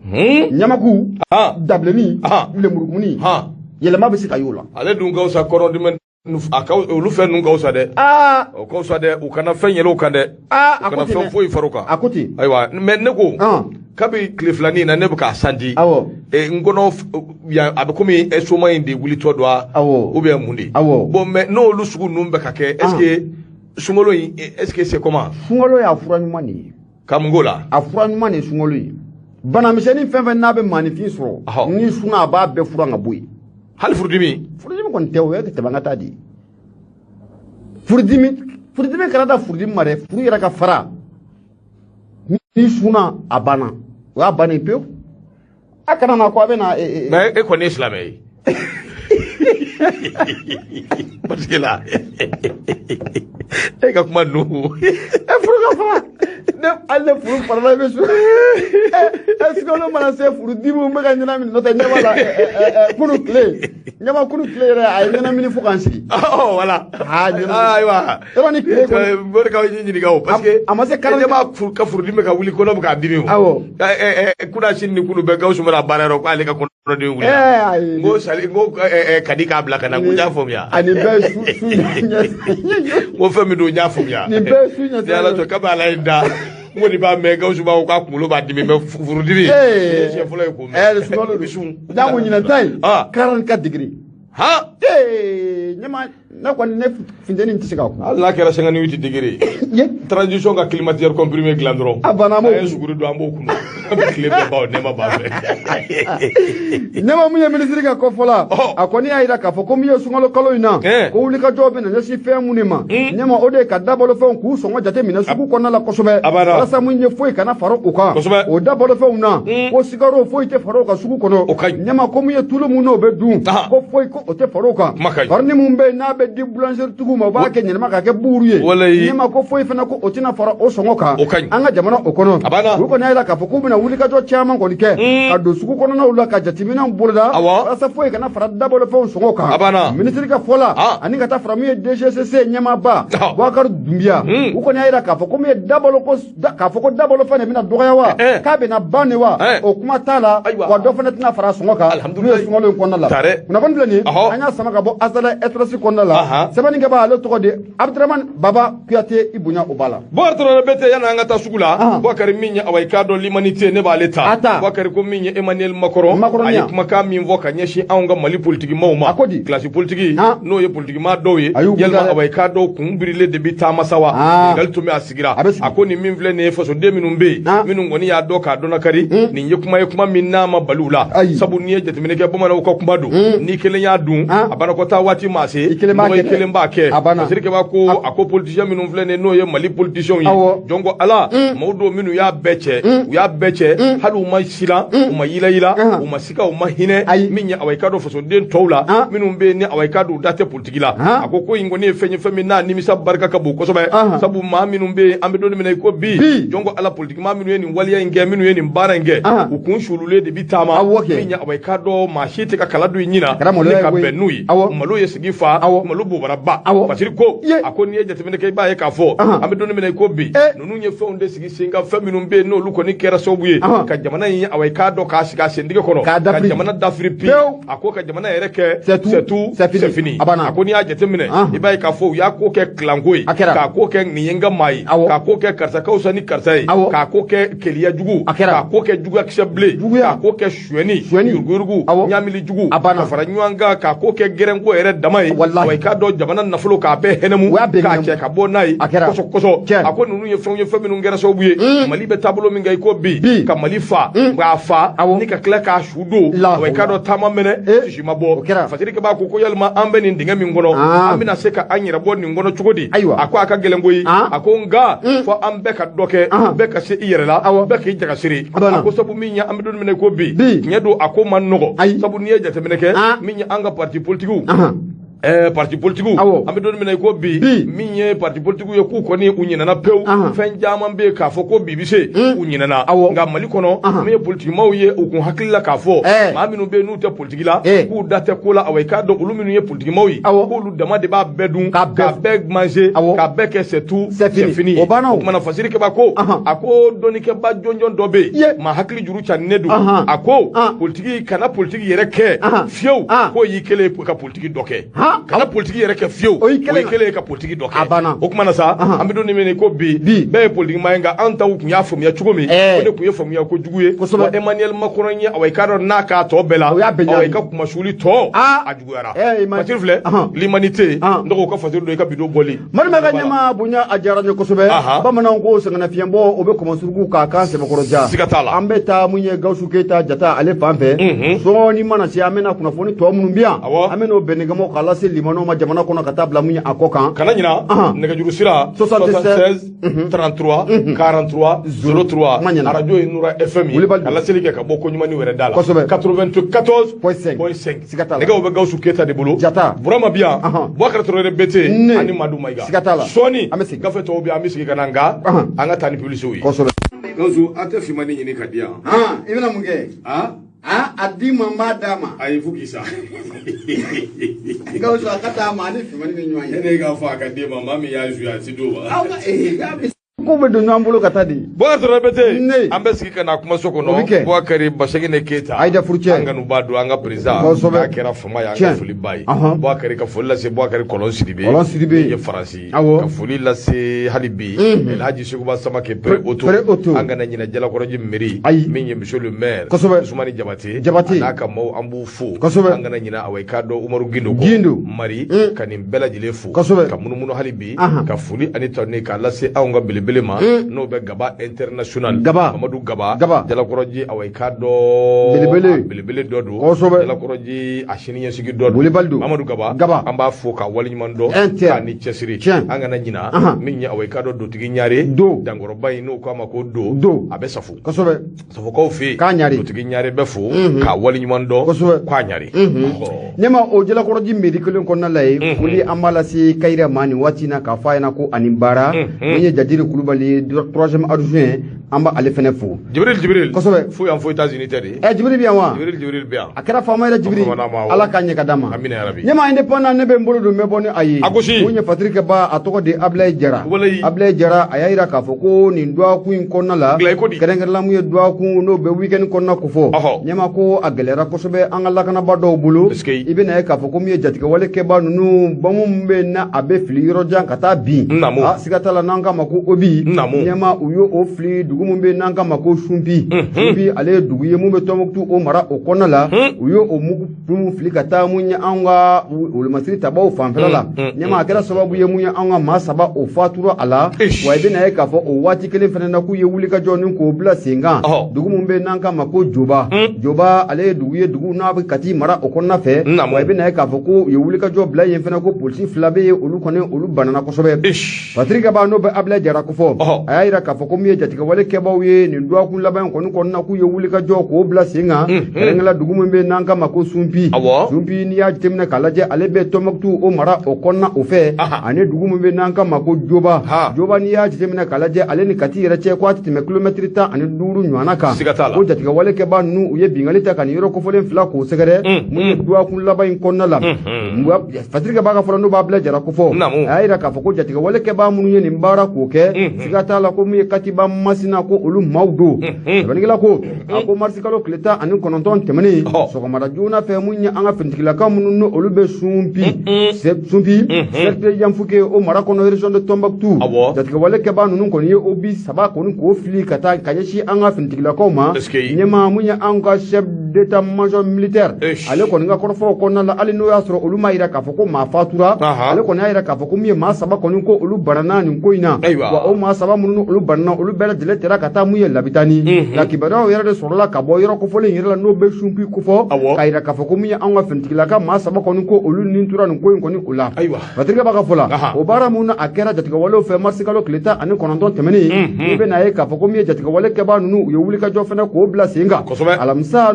S2: ɲamaku dabilenni lemurukumuni yɛlɛma bɛ se ka y'o la.
S1: Ale dun ka fisa kɔnɔdimi a ka olu fɛn ninnu ka fisa dɛ. O ka fisa dɛ u kana fɛn yɛlɛ o kan dɛ.
S2: A
S1: u kana fɛn foyi far'o kan.
S2: A ko ten.
S1: Ayiwa mais ne ko. Kabi tile filanin na ne bɛ k'a santi.
S2: Awɔ.
S1: N kɔnɔ yan a bɛ komi estomac in de wulitɔ don wa.
S2: Awɔ.
S1: Ou bien mun de.
S2: Awɔ.
S1: Bon mais n'olu sugu ninnu bɛ ka kɛ est-ce que sunkalo in est-ce que c'est comment.
S2: Sunkalo y'a fura ɲuman de ye.
S1: Ka mun k'o la.
S2: A fura ɲuman de ye sunkalo ye. Banamisɛnnin fɛn fɛn n'a bɛ maaninfin sɔrɔ. Ni sunna a b'a bɛɛ furan ka bɔ yen.
S1: Hali furudimi.
S2: Furudimi kɔni tɛ o ye tɛmɛ an ka taa di. Furudimi kana da furudimi ma dɛ furu yɛrɛ ka fara. Ni sunna a banna o y'a bannen pewu. A kana na ko a bɛ na.
S1: Mais e kɔni ye silamɛ ye. Parce que là e ka kuma ninnu.
S2: E furu ka fara. Ne hali ne furu farala i bɛ su. Sunkalo mana se furudimi bɛ ka ɲɛnamini n'o tɛ ɲɛ b'a la kunu tile ɲɛma kunu tile yɛrɛ a ye ɲɛnamini fo k'an sigi.
S1: Voilà. Ayiwa.
S2: Yɔrɔ ni tile kɔni.
S1: O de ka ɲininka o parce que.
S2: A ma se
S1: ne b'a ka furudimi ka wuli kɔnɔ bɛ k'a dimi o.
S2: Awɔ.
S1: Kunna sini ni kunu bɛɛ Gawusu mana baara yɔrɔ k'ale ka kɔnɔdimi wulila.
S2: Ayi.
S1: N ko sali n ko Kadi k'a bila ka na n ko n y'a faamuya.
S2: Ani bɛɛ su ɲɛ.
S1: N ko fɛn min don n y'a faamuya.
S2: Nin bɛɛ su ɲɛ.
S1: Ni Ala sɔn kabi Ala ye n da. N kɔni b'a mɛn Gawusu b'a fɔ k'a kunkolo b'a dimi mais furudimi. Siɲɛ fɔlɔ ye k'o mɛn.
S2: Sunkalo don. Jango ɲinan ta in. 44 degrés.
S1: Han.
S2: Ɲɛma ne kɔni ne funteni tɛ se ka kun.
S1: Hali n'a kɛra 58 degrés. Transition ka climatiseur comprimé dilan dɔrɔn.
S2: A banna an b'o.
S1: An ye suguri dun an b'o kunu. An bɛ tile bɛɛ ban o nɛɛma b'an fɛ.
S2: Ɲɛma mun ye minisiri ka kɔfɔ la. A kɔni y'a jira k'a fɔ ko min ye sunkalo kalo in na. Ko wulikajɔ bɛ na ɲɛsin fɛn mun de ma. Ɲɛma o de ye ka dabalofɛnw k'u sɔngɔ jate minɛ sugu kɔnɔna la kosɛbɛ. Walasa mun ye foyi kana fara o kan. O dabalofɛnw na. Ko sikaro foyi tɛ fara o kan sugu kɔnɔ. Ɲɛma ko mun ye tulu mun n'o bɛ dun. Ko foyi ko o tɛ fara o kan. Farini mun bɛ yen n'a bɛ di boulangerie tigiw ma u b'a kɛ ɲɛnama k'a kɛ buuru ye. Ɲɛma ko foyi fana ko o tɛna fara o sɔngɔ kan. An ka jamana o kɔnɔ. Olu kɔni y'a jira k'a fɔ k'u bɛna wulikajɔ caman kɔni kɛ. Ka don sugu kɔnɔnaw la ka jateminɛw boloda. Walasa foyi kana fara dabalofɛnw sɔngɔ kan. Minisiri ka fɔ la ani ka taa fara min ye DGCC ɲɛmaaba Boubacar Doumbia. U kɔni y'a jira k'a fɔ ko min ye dabalo ko k'a fɔ ko dabalofɛn de bɛna dɔgɔya wa. K'a bɛna ban de wa. O kuma t'a la. Wa dɔ fana tɛna fara sɔngɔ kan. N'o ye sunkalo in kɔnɔna la. Kunnafoni filɛ nin ye. An y'a sama ka bɔ Azalaï Express kɔnɔna la. la sɛbɛnnikɛbaa ale tɔgɔ de Abdramane Baba Kuyate i bonya o b'a la.
S1: Boubacar Traoré Berté yanni an ka taa sugu la Boubacar min ye awa i k'a dɔn l'humanité ne b'ale ta Boubacar ko min ye Emmanuel Macron a ye kumakan min fɔ ka ɲɛsin anw ka Mali politikimaw ma kilasi politiki n'o ye politikimaa dɔw ye yalima awa i k'a dɔn kun birilen de bi taama sa wa ɲininkali tun bɛ a sigira a ko nin min filɛ nin ye fasoden minnu bɛ yen minnu kɔni y'a dɔn k'a dɔn kari nin ye kuma ye kuma min n'a ma bali u la sabu n'i ye jateminɛ kɛ bamananw ka kuma don n'i kelen y'a dun a banakɔtaa waati maa se mɔgɔ i kelen b'a kɛ Fasirikɛba ko a ko politicien minnu filɛ nin n'o ye Mali politiciens ye jɔn ko Ala maaw don minnu y'a bɛɛ cɛ u y'a bɛɛ cɛ hali u ma siran u ma yilayila u ma sika u ma hinɛ min ye awa i k'a dɔn fasoden tɔw la minnu bɛ yen ni awa i k'a dɔn u da tɛ politiki la a ko ko in kɔni ye fɛn ye fɛn min n'a nimisa barika ka bon kosɛbɛ sabu maa minnu bɛ yen an bɛ don min na i ko bi jɔn ko Ala politiki maa minnu ye nin waleya in kɛ minnu ye nin baara in kɛ u kun sululen de bi taama min ye awa i k'a dɔn maa si tɛ ka kala don i ɲin na ne ka bɛn n'u ye malo ye sigi fa malo bobara ba Fasiri ko a ko n'i ye jateminɛ kɛ i b'a ye k'a fɔ an bɛ don min na i ko bi ninnu ye fɛnw de sigi sen kan fɛn minnu bɛ yen n'olu kɔni kɛra sababu ye ka jamana in awa i k'a dɔn k'a sigi a sentigɛ kɔnɔ ka jamana dafiri bi a ko ka jamana yɛrɛ kɛ c'est tout c'est fini a ko n'i y'a jateminɛ i b'a ye k'a fɔ u y'a ko kɛ kilanko ye k'a ko kɛ nin ye n ka maa ye k'a ko kɛ karisa ka fisa ni karisa ye k'a ko kɛ keliya jugu k'a ko kɛ juguyakisɛ bilen k'a ko kɛ suyɛni yuruguyurugu ɲamili jugu ka fara ɲɔgɔn kan k'a ko kɛ gɛrɛnko yɛrɛ dama ye wa i k'a dɔn jamana nafolo k'a bɛɛ hɛnɛmu k'a cɛ ka bɔ n'a ye kɔsɔ kɔsɔ a ko ninnu ye fɛnw ye fɛn minnu kɛra sababu ye Mali bɛ taabolo min kan i ko bi ka Mali fa k'a fa ni ka tila k'a su don wa i k'a dɔn taama mɛnɛ sisi ma bɔ Fasirikɛba ko yalima an bɛ nin dingɛ min kɔnɔ an bɛna se ka an yɛrɛ bɔ nin kɔnɔ cogo di a ko a ka gɛlɛn koyi a ko nka fɔ an bɛɛ ka dɔ kɛ bɛɛ ka se i yɛrɛ la bɛɛ k'i jagasiri a ko sabu min ye an bɛ don min na i ko bi tiɲɛ don a ko man nɔgɔ sabu n'i ye jateminɛ kɛ min ye an ka parti politikiw parti politikiw an bɛ don min na i ko bi min ye parti politikiw ye k'u kɔni u ɲinɛna pewu fɛn caman bɛ yen k'a fɔ ko bi bɛ se u ɲinɛna nka Mali kɔnɔ min ye politikimaw ye u kun hakili la k'a fɔ maa minnu bɛ yen n'u tɛ politiki la k'u da tɛ ko la awa i k'a dɔn olu minnu ye politikimaw ye k'olu dama de b'a bɛɛ dun k'a bɛɛ manger k'a bɛɛ kɛ c'est tout c'est fini o kumana Fasirikɛba ko a ko dɔnnikɛba jɔnjɔn dɔ bɛ yen maa hakili juru caninen don a ko politiki kana politiki yɛrɛ kɛ fiyewu k'o y'i kɛlen ka politiki dɔ kɛ kana politiki yɛrɛ kɛ fiyewu o y'i kɛlen ka politiki dɔ kɛ o kumana sa an bɛ don min na ko bi bɛɛ ye politiki maa ye nka an taw tun y'a faamuya cogo min o de tun ye faamuya kojugu ye wa Emmanuel Macron ye awa i k'a dɔn n'a k'a tɔ bɛɛ la awa i ka kumasuli tɔ a juguyara Fasiri filɛ l'humanité n dɔgɔ ka Fasiri don i ka bidon bɔli
S2: Malima ka ɲɛma bonya a diyara n ye kosɛbɛ bamananw ko sɛgɛnnafiɲɛbɔ o bɛ kɔmɔsuruku k'a kan sɛbɛkɔrɔ ja
S1: siga t'a la
S2: an bɛ taa mun ye Gawusu Keyita Jata ale fan fɛ sɔɔni mana se an bɛna kunnafoni tɔ minnu bɛ yan an bɛ n'o bɛnnikɛmɔ k'a lase limanaw ma jamana kɔnɔ ka taa bila mun ye a kɔ kan
S1: kana ɲina nɛgɛjuru sira 76 33 43 03 arajo ye Nura FM ye ka laseli kɛ ka bɔ ko ɲuman ni wɛrɛ da la 94.5
S2: siga t'a la
S1: nɛgɛw bɛ Gawusu Keyita de bolo
S2: Jata
S1: Burama bi yan Boubacar Traoré Berté ani Madu Mayiga
S2: siga t'a la
S1: sɔɔni
S2: an bɛ segin
S1: gafe tɔw bɛ an bɛ segin ka na nka an ka taa ni polisiw ye
S2: kosɛbɛ.
S1: Gawusu a tɛ finmani ɲini ka di yan
S2: i bɛna mun kɛ a di ma n b'a d'a ma
S1: ayi fo k'i sa
S2: Gawusu a ka d'a ma ani finmani bɛ ɲɔgɔn ye
S1: ne k'a fɔ a ka d'e ma maa min y'a joué a ti d'o ma
S2: aw ka ko bɛ don ɲɔgɔn bolo ka taa di.
S1: Boubacar Traoré Berté an bɛ sigi ka na kumaso kɔnɔ Boubacar Basegine Keyita
S2: Ayida Furucɛ
S1: an kanuba don an ka président n'a kɛra fama ye an ka foli b'a ye Boubacar ka foli lase Boubacar Kɔlɔn Sidibe
S2: Kɔlɔn Sidibe
S1: ye Faransi ka foli lase hali bi Elhaji Seguba Samake Pere Oto an kana ɲinɛ Jalakɔrɔji mairie min ye monsieur le maire Usumani Jabate
S2: Jabate
S1: n'a ka maaw an b'u fo an kana ɲinɛ awa i k'a dɔn Umaru Gindo
S2: Gindo
S1: Mari ka nin bɛɛ lajɛlen fo ka munumunu hali bi ka foli ani tanu k'a lase anw ka belebele ma n'o bɛ Gaba international
S2: Gaba
S1: Amadu Gaba
S2: Gaba
S1: Jalakɔrɔji awa i k'a dɔn belebele dɔ don Jalakɔrɔji a siniɲɛsigi dɔ don
S2: Wulibali don
S1: Amadu Gaba
S2: Gaba
S1: an b'a fo k'a waleɲuman dɔn k'a ni cɛsiri an kana ɲina min ye awa i k'a dɔn dotigi ɲare
S2: do
S1: dankɔrɔba in n'o k'a ma ko do a bɛ Safo
S2: kosɛbɛ
S1: Safokaw fɛ yen
S2: k'a ɲare
S1: dotigi ɲare bɛ fo k'a waleɲuman dɔn
S2: kosɛbɛ
S1: k'a ɲare
S2: ɲɛma o Jalakɔrɔji mairie kelen kɔnɔna la ye foli an b'a lase Kayira ma nin waati in na k'a fɔ a ɲɛna ko ani baara min ye Jajiri Kulubali Kulubali 3e adjoint an b'ale fɛnɛ fo.
S1: Jibril
S2: kosɛbɛ.
S1: Fo yan fo États-Unis tɛ de.
S2: Jibril bi yan wa?
S1: Jibril bi yan.
S2: A kɛra faama yɛrɛ Jibril. Ala k'a ɲɛ ka d'a ma.
S1: Amina yarabi.
S2: Ɲɛmaa indépendant ne bɛ n bolo don n bɛ bɔ ni a ye.
S1: A gosi.
S2: Mun ye Patrick Ba a tɔgɔ de Ablaye Jara. Ablaye Jara a y'a yira k'a fɔ ko nin dɔgɔkun in kɔnɔna la. Kɛrɛnkɛrɛnla mun ye dɔgɔkun n'o bɛ week-end kɔnɔna ko fɔ. Ɲɛmaa ko a gɛlɛyara kosɛbɛ an ka lakanabaa dɔw bolo. I bɛna ye k'a fɔ ko min ye jatigɛwale kɛbaa ninnu bamu min bɛ na a bɛ fili yɔrɔ jan ka taa bin. Siga t'a la n'an k'a ma ko Obi. Ɲɛmaa u y'o fili dugu min bɛ n'an k'a ma ko Sunpi. Sunpi ale ye dugu ye mun bɛ Tɔnbukutu o mara o kɔnɔna la. U y'o o mugu fili ka taa mun ye an ka wolomasiri tabaw fanfɛla la. Ɲɛmaa a kɛra sababu ye mun ye an ka maa 3 o fatura a la. Wa i bɛna ye k'a fɔ o waati kelen fana na k'u ye wulikajɔ ni k'o bila sen kan. Dugu min bɛ n'an k'a ma ko Joba. Joba ale ye dugu ye dugu n'a bɛ Kati mara o kɔnɔna fɛ. Wa i bɛna ye k'a fɔ ko u ye wulikajɔ bila yen fana ko polisi 2 bɛ yen olu kɔni olu banana kosɛbɛ. Patrick Ba n'o bɛ Ablaye Jara ko fɔ. A y'a yira k'a fɔ ko min ye jatigɛwale kɛbaaw ye nin dɔgɔkun laban in kɔni kɔnɔna k'u ye wulikajɔ k'o bila sen kan. Kɛrɛnkɛrɛnla dugu min bɛ n'an k'a ma ko Sunpi. Sunpi n'i y'a jateminɛ k'a lajɛ ale bɛ Tɔnbukutu o mara o kɔnɔna o fɛ. Ani dugu min bɛ n'an k'a ma ko Joba. Joba n'i y'a jateminɛ k'a lajɛ ale ni Kati yɛrɛ cɛ ko a tɛ tɛmɛ kilomɛtiri 15 ɲɔgɔnna kan. Ko jatigɛwale kɛbaa ninnu u ye binkanni ta ka nin yɔrɔ kofɔlen 2 k'o sɛgɛrɛ. Mun ye dɔgɔkun laban in kɔnɔna la. Patrick Ba ka fɔlɔ n'o b'a bila Jara ko fɔ. A y'a yira k'a fɔ ko jatigɛwale kɛbaa minnu ye nin baara k'o kɛ. Siga t'a la ko min ye Katiba Masina ko olu maaw don. Sɛbɛnnikɛla ko a ko marisikalo tile 19 tɛmɛnen sɔgɔmada joona fɛ mun ye an ka finitigilaka minnu n'o olu bɛ Sunpi. Sunpi cercle Yanfuke o mara kɔnɔ région de Tombouctou. Jatigɛwale kɛbaa ninnu kɔni ye o bi 3 kɔni k'o fili ka taa ka ɲɛsin an ka finitigilakaw ma. Ɲɛmaa mun ye an ka chef d'état-major militaire ale kɔni ka kɔrɔfɔw kɔnɔna la hali n'o y'a sɔrɔ olu m'a yira k'a fɔ ko maa fatura. Ale kɔni y'a yira k'a fɔ ko min ye maa 3 kɔni ko olu banana nin ko in na. Wa o maa 3 minnu olu banana olu bɛɛ lajɛlen tɛra ka taa mun ye Labitani. Nka kibaruyaw yɛrɛ de sɔrɔla ka bɔ yɔrɔ kofɔlen yɛrɛ la n'o bɛ Sunpi kofɔ. K'a yira k'a fɔ ko min ye an ka finitigilaka maa 3 kɔni ko olu nin tora nin ko in kɔni o la. Patrick Ba ka fɔ la o baara mun a kɛra jatigɛwalew fɛ marisikalo tile 19 tɛmɛnen. I bɛna ye k'a fɔ ko min ye jatigɛwale kɛbaa ninnu u ye wulikajɔ fana k'o bila sen kan. Alamisa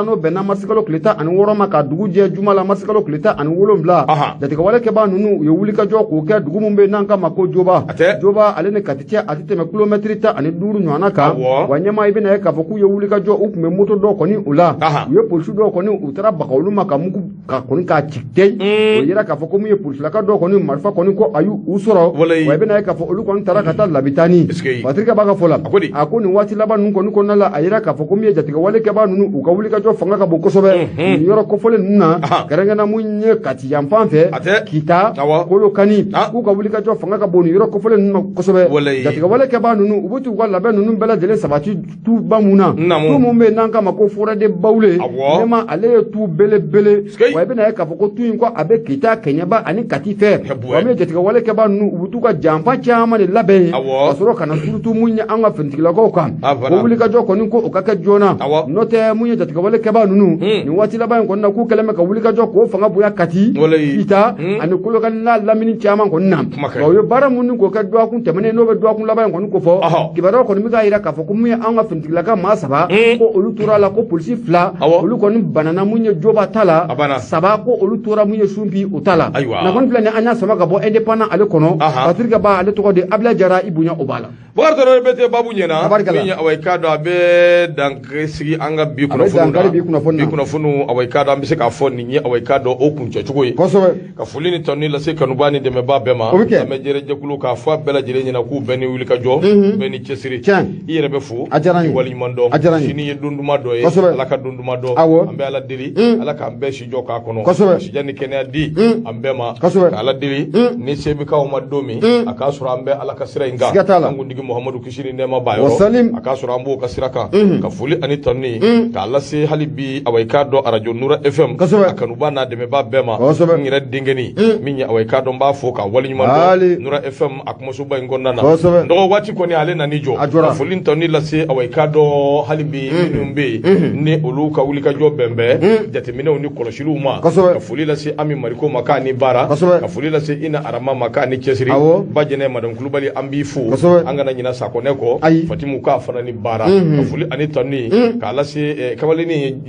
S2: n'o bɛnna marisikalo tile 16 ma ka dugu jɛ juma la marisikalo tile 17. Jatigɛwale kɛbaa ninnu u ye wulikajɔ k'o kɛ dugu min bɛ n'an k'a ma ko Joba. Joba ale ni Kati cɛ a tɛ tɛmɛ kilomɛtiri 15 ɲɔgɔnna kan. Wa ɲɛmaa i bɛna ye k'a fɔ k'u ye wulikajɔ u tun bɛ moto dɔw kɔni o la. U ye polisi dɔw kɔni u taara baga olu ma ka mugu ka kɔni k'a ci tɛ. O yira k'a fɔ ko min ye polisilaka dɔw kɔni marifa kɔni ko a y'u sɔrɔ. Wa i bɛna ye k'a fɔ olu kɔni taara ka taa Labitani. Patrick Ba ka fɔ la a ko nin waati laban ninnu kɔni kɔnɔna la a yira k'a fɔ ko min ye jatigɛwale kɛbaa ninnu u ka wulikajɔ fanga ka bon kosɛbɛ. Nin yɔrɔ kofɔlen ninnu na kɛrɛnkɛrɛnna mun ye Kati yanfan fɛ Kita Kolokani k'u ka wulikajɔ fanga ka bon nin yɔrɔ kofɔlen ninnu na kosɛbɛ. Jatigɛwale kɛbaa ninnu u bɛ t'u ka labɛn ninnu bɛɛ lajɛlen sabati tuba mun na. Tu mun bɛ yen n'an k'a ma ko forêt de Bawule. Ɲɛma ale ye tu belebele. Wa i bɛna ye k'a fɔ ko tu in ko a bɛ Kita Kɛɲɛba ani Kati fɛ. Wa min ye jatigɛwale kɛbaa ninnu u bɛ t'u ka janfa caman de labɛn yen. Ka sɔrɔ ka na surutu mun ye an ka finitigilakaw kan. O wulikajɔ kɔni ko o ka kɛ joona. N'o tɛ mun ye jatigɛwale kɛbaa ninnu nin waati laban in kɔni na k'u kɛlen bɛ ka wulikajɔ k'o fanga bonya Kati Kita ani Kolokani n'a lamini caman kɔni na. Wa u ye baara minnu k'o kɛ dɔgɔkun tɛmɛnen n'o bɛ dɔgɔkun laban in kɔni ko fɔ. Kibaruyaw kɔni bɛ k'a yira k'a fɔ ko mun ye an ka finitigilaka maa 3 ko olu tora la ko polisi 2 olu kɔni banana mun ye Joba ta la. 3 ko olu tora mun ye Sunpi o ta la. Na kɔni filɛ nin an y'a sama ka bɔ indépendant ale kɔnɔ. Patrick Ba ale tɔgɔ de Ablaye Jara i bonya o b'a la.
S1: Bakari Traoré bɛ tɛ babu ɲɛna. Min ye awa i k'a dɔn a bɛ dankari sigi an ka bi kunnafoniw na. Bi kunnafoniw awa i k'a dɔn an bɛ se k'a fɔ nin ye awa i k'a dɔn o kuncɛcogo ye. Ka foli ni tanuni lase kanubaa ni dɛmɛbaa bɛɛ ma. Lamɛnjɛrɛjɛkulu k'a fɔ a bɛɛ lajɛlen ɲɛna k'u bɛɛ ni wulikajɔ bɛɛ ni cɛsiri. I yɛrɛ bɛ fo. I waleɲuman dɔn. Sini ye don duman dɔ ye. Ala ka don duman dɔn. An bɛ Ala deli. Ala k'an bɛɛ si jɔ k'a kɔnɔ. Sijan ni kɛnɛya di an bɛɛ ma. Ka Ala deli ni se bɛ k'aw ma don min a k'a sɔrɔ an bɛ Ala ka sira in kan. An kuntigi Muhamadu kisi ni nɛɛma b'a yɔrɔ. A k'a sɔrɔ an b'o ka sira kan. Ka foli ani tanuni k'a lase hali bi awa i k'a dɔn arajo Nura FM a kanuba n'a dɛmɛbaa bɛɛ ma. N yɛrɛ denkɛni min ye awa i k'a dɔn n b'a fo k'a waleɲuman dɔn Nura FM a kumasoba in kɔnɔna na. Dɔgɔ waati kɔni ale nan'i jɔ. Ka foli ni tanuni lase awa i k'a dɔn hali bi minnu bɛ yen ni olu ka wulikajɔ bɛn bɛ jateminɛw ni kɔlɔsiliw ma. Ka foli lase Ami Mariko ma k'a ni baara. Ka foli lase Ina Arama ma k'a ni cɛsiri. Ba Jɛnɛ Madame Kulubali an b'i fo. An kana ɲina Sakɔnɛ kɔ. Fatimu k'a fana ni baara. Ka foli ani tanuni k'a lase kamalennin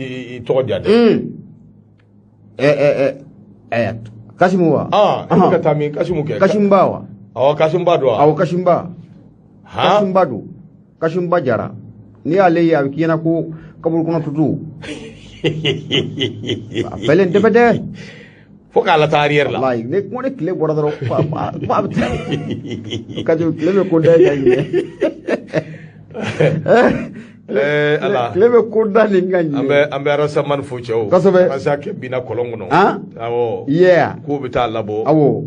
S1: tɔgɔ di yan dɛ.
S2: Kasimu wa?
S1: Ah, e bɛ ka taa min Kasimu kɛ?
S2: Kasimu ba wa?
S1: Awɔ, Kasimu ba don wa?
S2: Awɔ, Kasimu ba. Kasimba don. Kasimba Jara. N'i y'ale ye a bɛ k'i ɲɛna ko kaburu kɔnɔ tutu. A fɛlen dɛbɛ dɛ.
S1: Fo k'a la taa arrière la.
S2: Walayi ne ko ne tile bɔra dɔrɔn fa bɛ taa. Kajo tile bɛ ko da ka ɲɛ.
S1: Ala
S2: tile bɛ ko da nin ka ɲɛ.
S1: An bɛ Arasamani fo cɛw.
S2: Kosɛbɛ.
S1: Arasa kɛ binna kɔlɔn kɔnɔ. Awɔ.
S2: Yeah.
S1: K'o bɛ taa labɔ.
S2: Awɔ.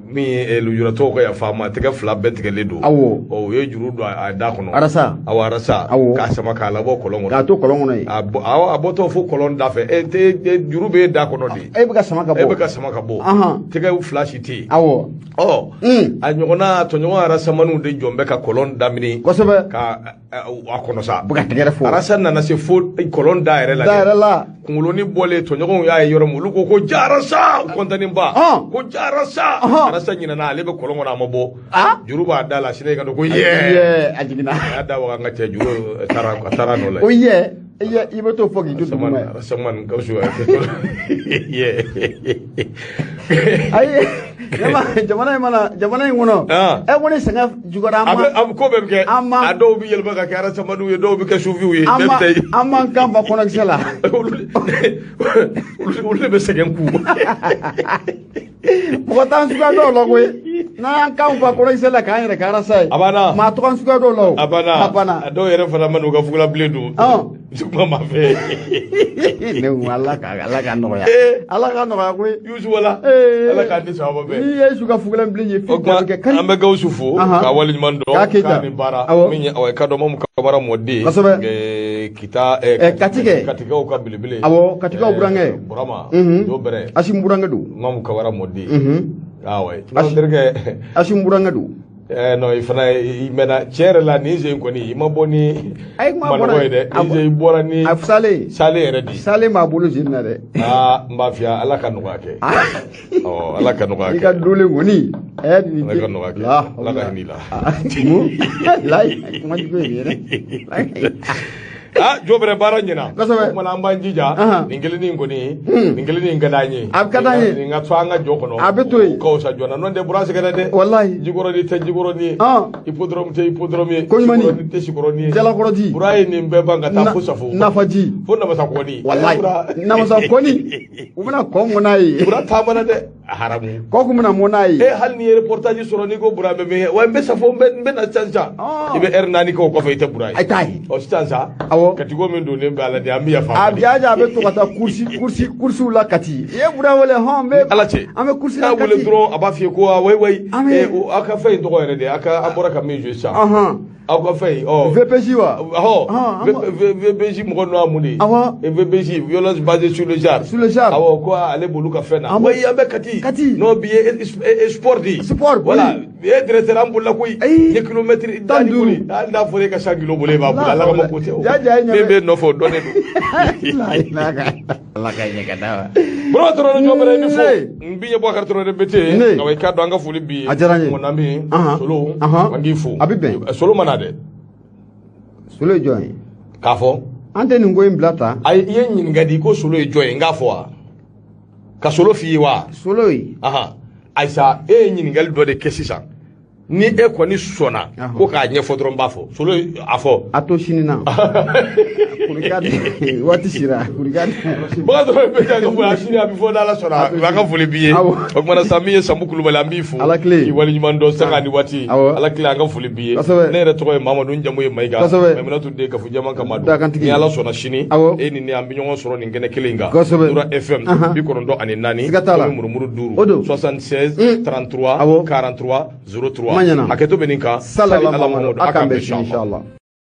S1: Min ye lujuratɔw ka yafa ma tɛgɛ fila bɛɛ tigɛlen don.
S2: Awɔ.
S1: Ɔ u ye juru don a da kɔnɔ.
S2: Arasa.
S1: Awɔ Arasa.
S2: Awɔ.
S1: K'a sama k'a labɔ kɔlɔn kɔnɔ.
S2: K'a to kɔlɔn kɔnɔ yen.
S1: Awɔ a bɔtɔ fo kɔlɔn da fɛ. E juru bɛ e da kɔnɔ de.
S2: E bɛ ka sama ka bɔ.
S1: E bɛ ka sama ka bɔ. Tɛgɛ fila si tɛ yen.
S2: Awɔ.
S1: Ɔ. A ɲɔgɔnna tɔɲɔgɔn Arasamaniw de jɔn bɛ ka kɔlɔn daminɛ.
S2: Kosɛbɛ.
S1: Ka a kɔnɔ sa.
S2: Bɛ ka tɛgɛrɛ fɔ.
S1: Arasa nana se fo kɔlɔn da yɛrɛ la.
S2: Da yɛrɛ la.
S1: Kunkoloni bɔlen tɔɲɔgɔnw y'a ye yɔrɔ min olu ko ko ja Arasa kɔntanin ba. Ko ja Arasa. Arasa ɲinɛna ale bɛ kɔlɔn kɔnɔ a ma bɔ. Juru b'a da la sini ka don ko yɛ.
S2: A jiginna.
S1: A y'a da waga an ka cɛ juru a taara nɔ la.
S2: O yɛ. I bɛ t'o fɔ k'i to dugu ma.
S1: Arasamani Gawusu. Yɛ.
S2: Ayi. Jamana in kɔnɔ. Ɛ ko ni sɛgɛn juguyara an ma.
S1: A bɛ ko bɛɛ bɛ kɛ. A dɔw bɛ yɛlɛma ka kɛ Arasamaniw ye dɔw bɛ kɛ sufiw ye.
S2: An b'an kan fa kɔnɔkisɛ la.
S1: Olu de bɛ sɛgɛn ku.
S2: Mɔgɔ t'an suguya dɔw la koyi. N'an y'an kan fa kɔnɔkisɛ la k'an yɛrɛ kɛ Arasa ye.
S1: A banna.
S2: Maa tɔgɔ suguya dɔw la o.
S1: A banna. A dɔw yɛrɛ fana ma n'u ka fugulabilen don. Kuma ma fɛ.
S2: Ne ko Ala ka nɔgɔya. Ala ka nɔgɔya koyi.
S1: Yusu wala. Ala k'a di sababa bɛɛ.
S2: N'i ye su ka fugulan bilen ye f'i ka kɛ kari.
S1: An bɛ Gawusu fo k'a waleɲuman dɔn.
S2: K'a
S1: ni baara. Min ye awɔ i ka dɔn Mamu Kamara mɔden.
S2: Kosɛbɛ.
S1: Kita
S2: Katikɛ.
S1: Katikaw ka belebele.
S2: Awɔ Katikaw burankɛ.
S1: Burama. Jo bɛrɛ.
S2: Asim burankɛ don.
S1: Mamu Kamara mɔden. Awɔ. N'o terikɛ.
S2: Asim burankɛ don.
S1: Non i fana i mɛnna tiɲɛ yɛrɛ la nin sen kɔni i ma bɔ ni manɔgɔ ye dɛ nin sen i bɔra ni
S2: a salen
S1: salen yɛrɛ de
S2: salen b'a bolo sen na dɛ
S1: aa n b'a f'i ye Ala ka nɔgɔya kɛ ɔ Ala ka nɔgɔya kɛ
S2: i ka dolen kɔni nin
S1: Ala ka nɔgɔya kɛ Ala ka hinɛ i la
S2: layi kuma jugu ye nin ye dɛ.
S1: Ah jo bɛrɛ baara ɲɛna.
S2: Kosɛbɛ.
S1: O kumana an b'an jija. Nin kelennin kɔni. Nin kelennin ka d'an ye.
S2: A ka d'an ye.
S1: Nin ka to an ka jɔ kɔnɔ.
S2: A bɛ to yen.
S1: O ka fisa joona n'o tɛ Bura sɛgɛnna dɛ.
S2: Walayi.
S1: Jikɔrɔni tɛ jikɔrɔni ye. Hippodrome tɛ hippodrome ye.
S2: Koɲumani.
S1: Sikɔrɔni tɛ sikɔrɔni ye.
S2: Jalakɔrɔji.
S1: Bura ye nin bɛɛ ban ka taa fo Safo.
S2: Nafaji.
S1: Fo Namasakɔni.
S2: Walayi. Namasakɔni. U bɛna kɔ mɔn n'a ye.
S1: Bura taamana dɛ. Haramu.
S2: Kɔ kun bɛna mɔn n'a ye.
S1: Hali n'i ye reportage sɔrɔ n'i ko Bura bɛ min wa n bɛ Safo n bɛ na sisan sisan. I bɛ heure 4 kɛ o kɔfɛ i tɛ Bura ye.
S2: A t'a ye.
S1: Ɔ sisan sa.
S2: Awɔ.
S1: Katiko min donnen bɛ a la de an bɛ yafa.
S2: A jaja a bɛ to ka taa kursiw la Kati. I ye Bura wele hɔn n bɛ.
S1: Ala cɛ.
S2: An bɛ kursi la Kati.
S1: N'a wele dɔrɔn a b'a f'i ye ko wayi wayi. Aw ka fɛn in tɔgɔ yɛrɛ de aw ka an bɔra ka min jouer sisan. Aw ka fɛn in ɔ.
S2: VPJ wa.
S1: Ɔhɔ. VPJ mɔgɔ ninnu y'a mun de ye.
S2: Awɔ.
S1: VPJ violence basée sur le genre.
S2: Sur le genre.
S1: Awɔ ko ale b'olu ka fɛn na. Wayi an bɛ Kati.
S2: Kati.
S1: Non bi ye sport de ye.
S2: Sport.
S1: Voilà. E directeur an bolila koyi.
S2: Ayi.
S1: N ye kilomètre 15 boli. Hali n'a fɔra e ka 100 kilo boli e b'a boli Ala kama ko tɛ o.
S2: Jaja ye ɲɛ.
S1: Min bɛ nɔfɛ o dɔnnen don.
S2: Ala ka ɲɛ ka d'a ma.
S1: Burama Traoré jɔ bɛrɛ i bɛ fo. N bi ɲɛ Bubakari Traoré BT. Nka i k'a dɔn an ka foli b'i ye.
S2: A diyara n ye.
S1: Mon ami Solo. An k'i fo.
S2: A bɛ bɛn.
S1: Solo ma na dɛ.
S2: Solo ye jɔn ye?
S1: K'a fɔ.
S2: An tɛ nin ko in bila tan.
S1: Ayi i ye ɲininka de ko Solo ye jɔn ye n k'a fɔ wa? Ka Solo f'i ye wa?
S2: Solo ye.
S1: Ayisa e ye ɲininkali dɔ de kɛ sisan. Ni e kɔni sɔnna ko k'a ɲɛfɔ dɔrɔn n b'a fɔ Solo a fɔ.
S2: A to sini na. Waati sera.
S1: Bubakari Traoré BT ka fɔ a sini a bɛ fɔ n'Ala sɔnna a ka foli b'i ye. O kumana sa min ye Sanbu Kulubali an b'i fo.
S2: Ala tile.
S1: K'i waleɲuman dɔn sanga ni waati. Ala tile an ka foli b'i ye. Ne yɛrɛ tɔgɔ ye Mamadu n jamu ye Mayiga. Mayimunatu den Kafu Jama Kama don. Ni Ala sɔnna sini e ni ne an bɛ ɲɔgɔn sɔrɔ nin kɛnɛ kelen in kan. Nura FM 94
S2: Siga t'a la.
S1: Murumuru 5 76 33 43 03. Hakɛto bɛ nin kan.
S2: Salala Mamadu a k'an bɛn sini inshallah.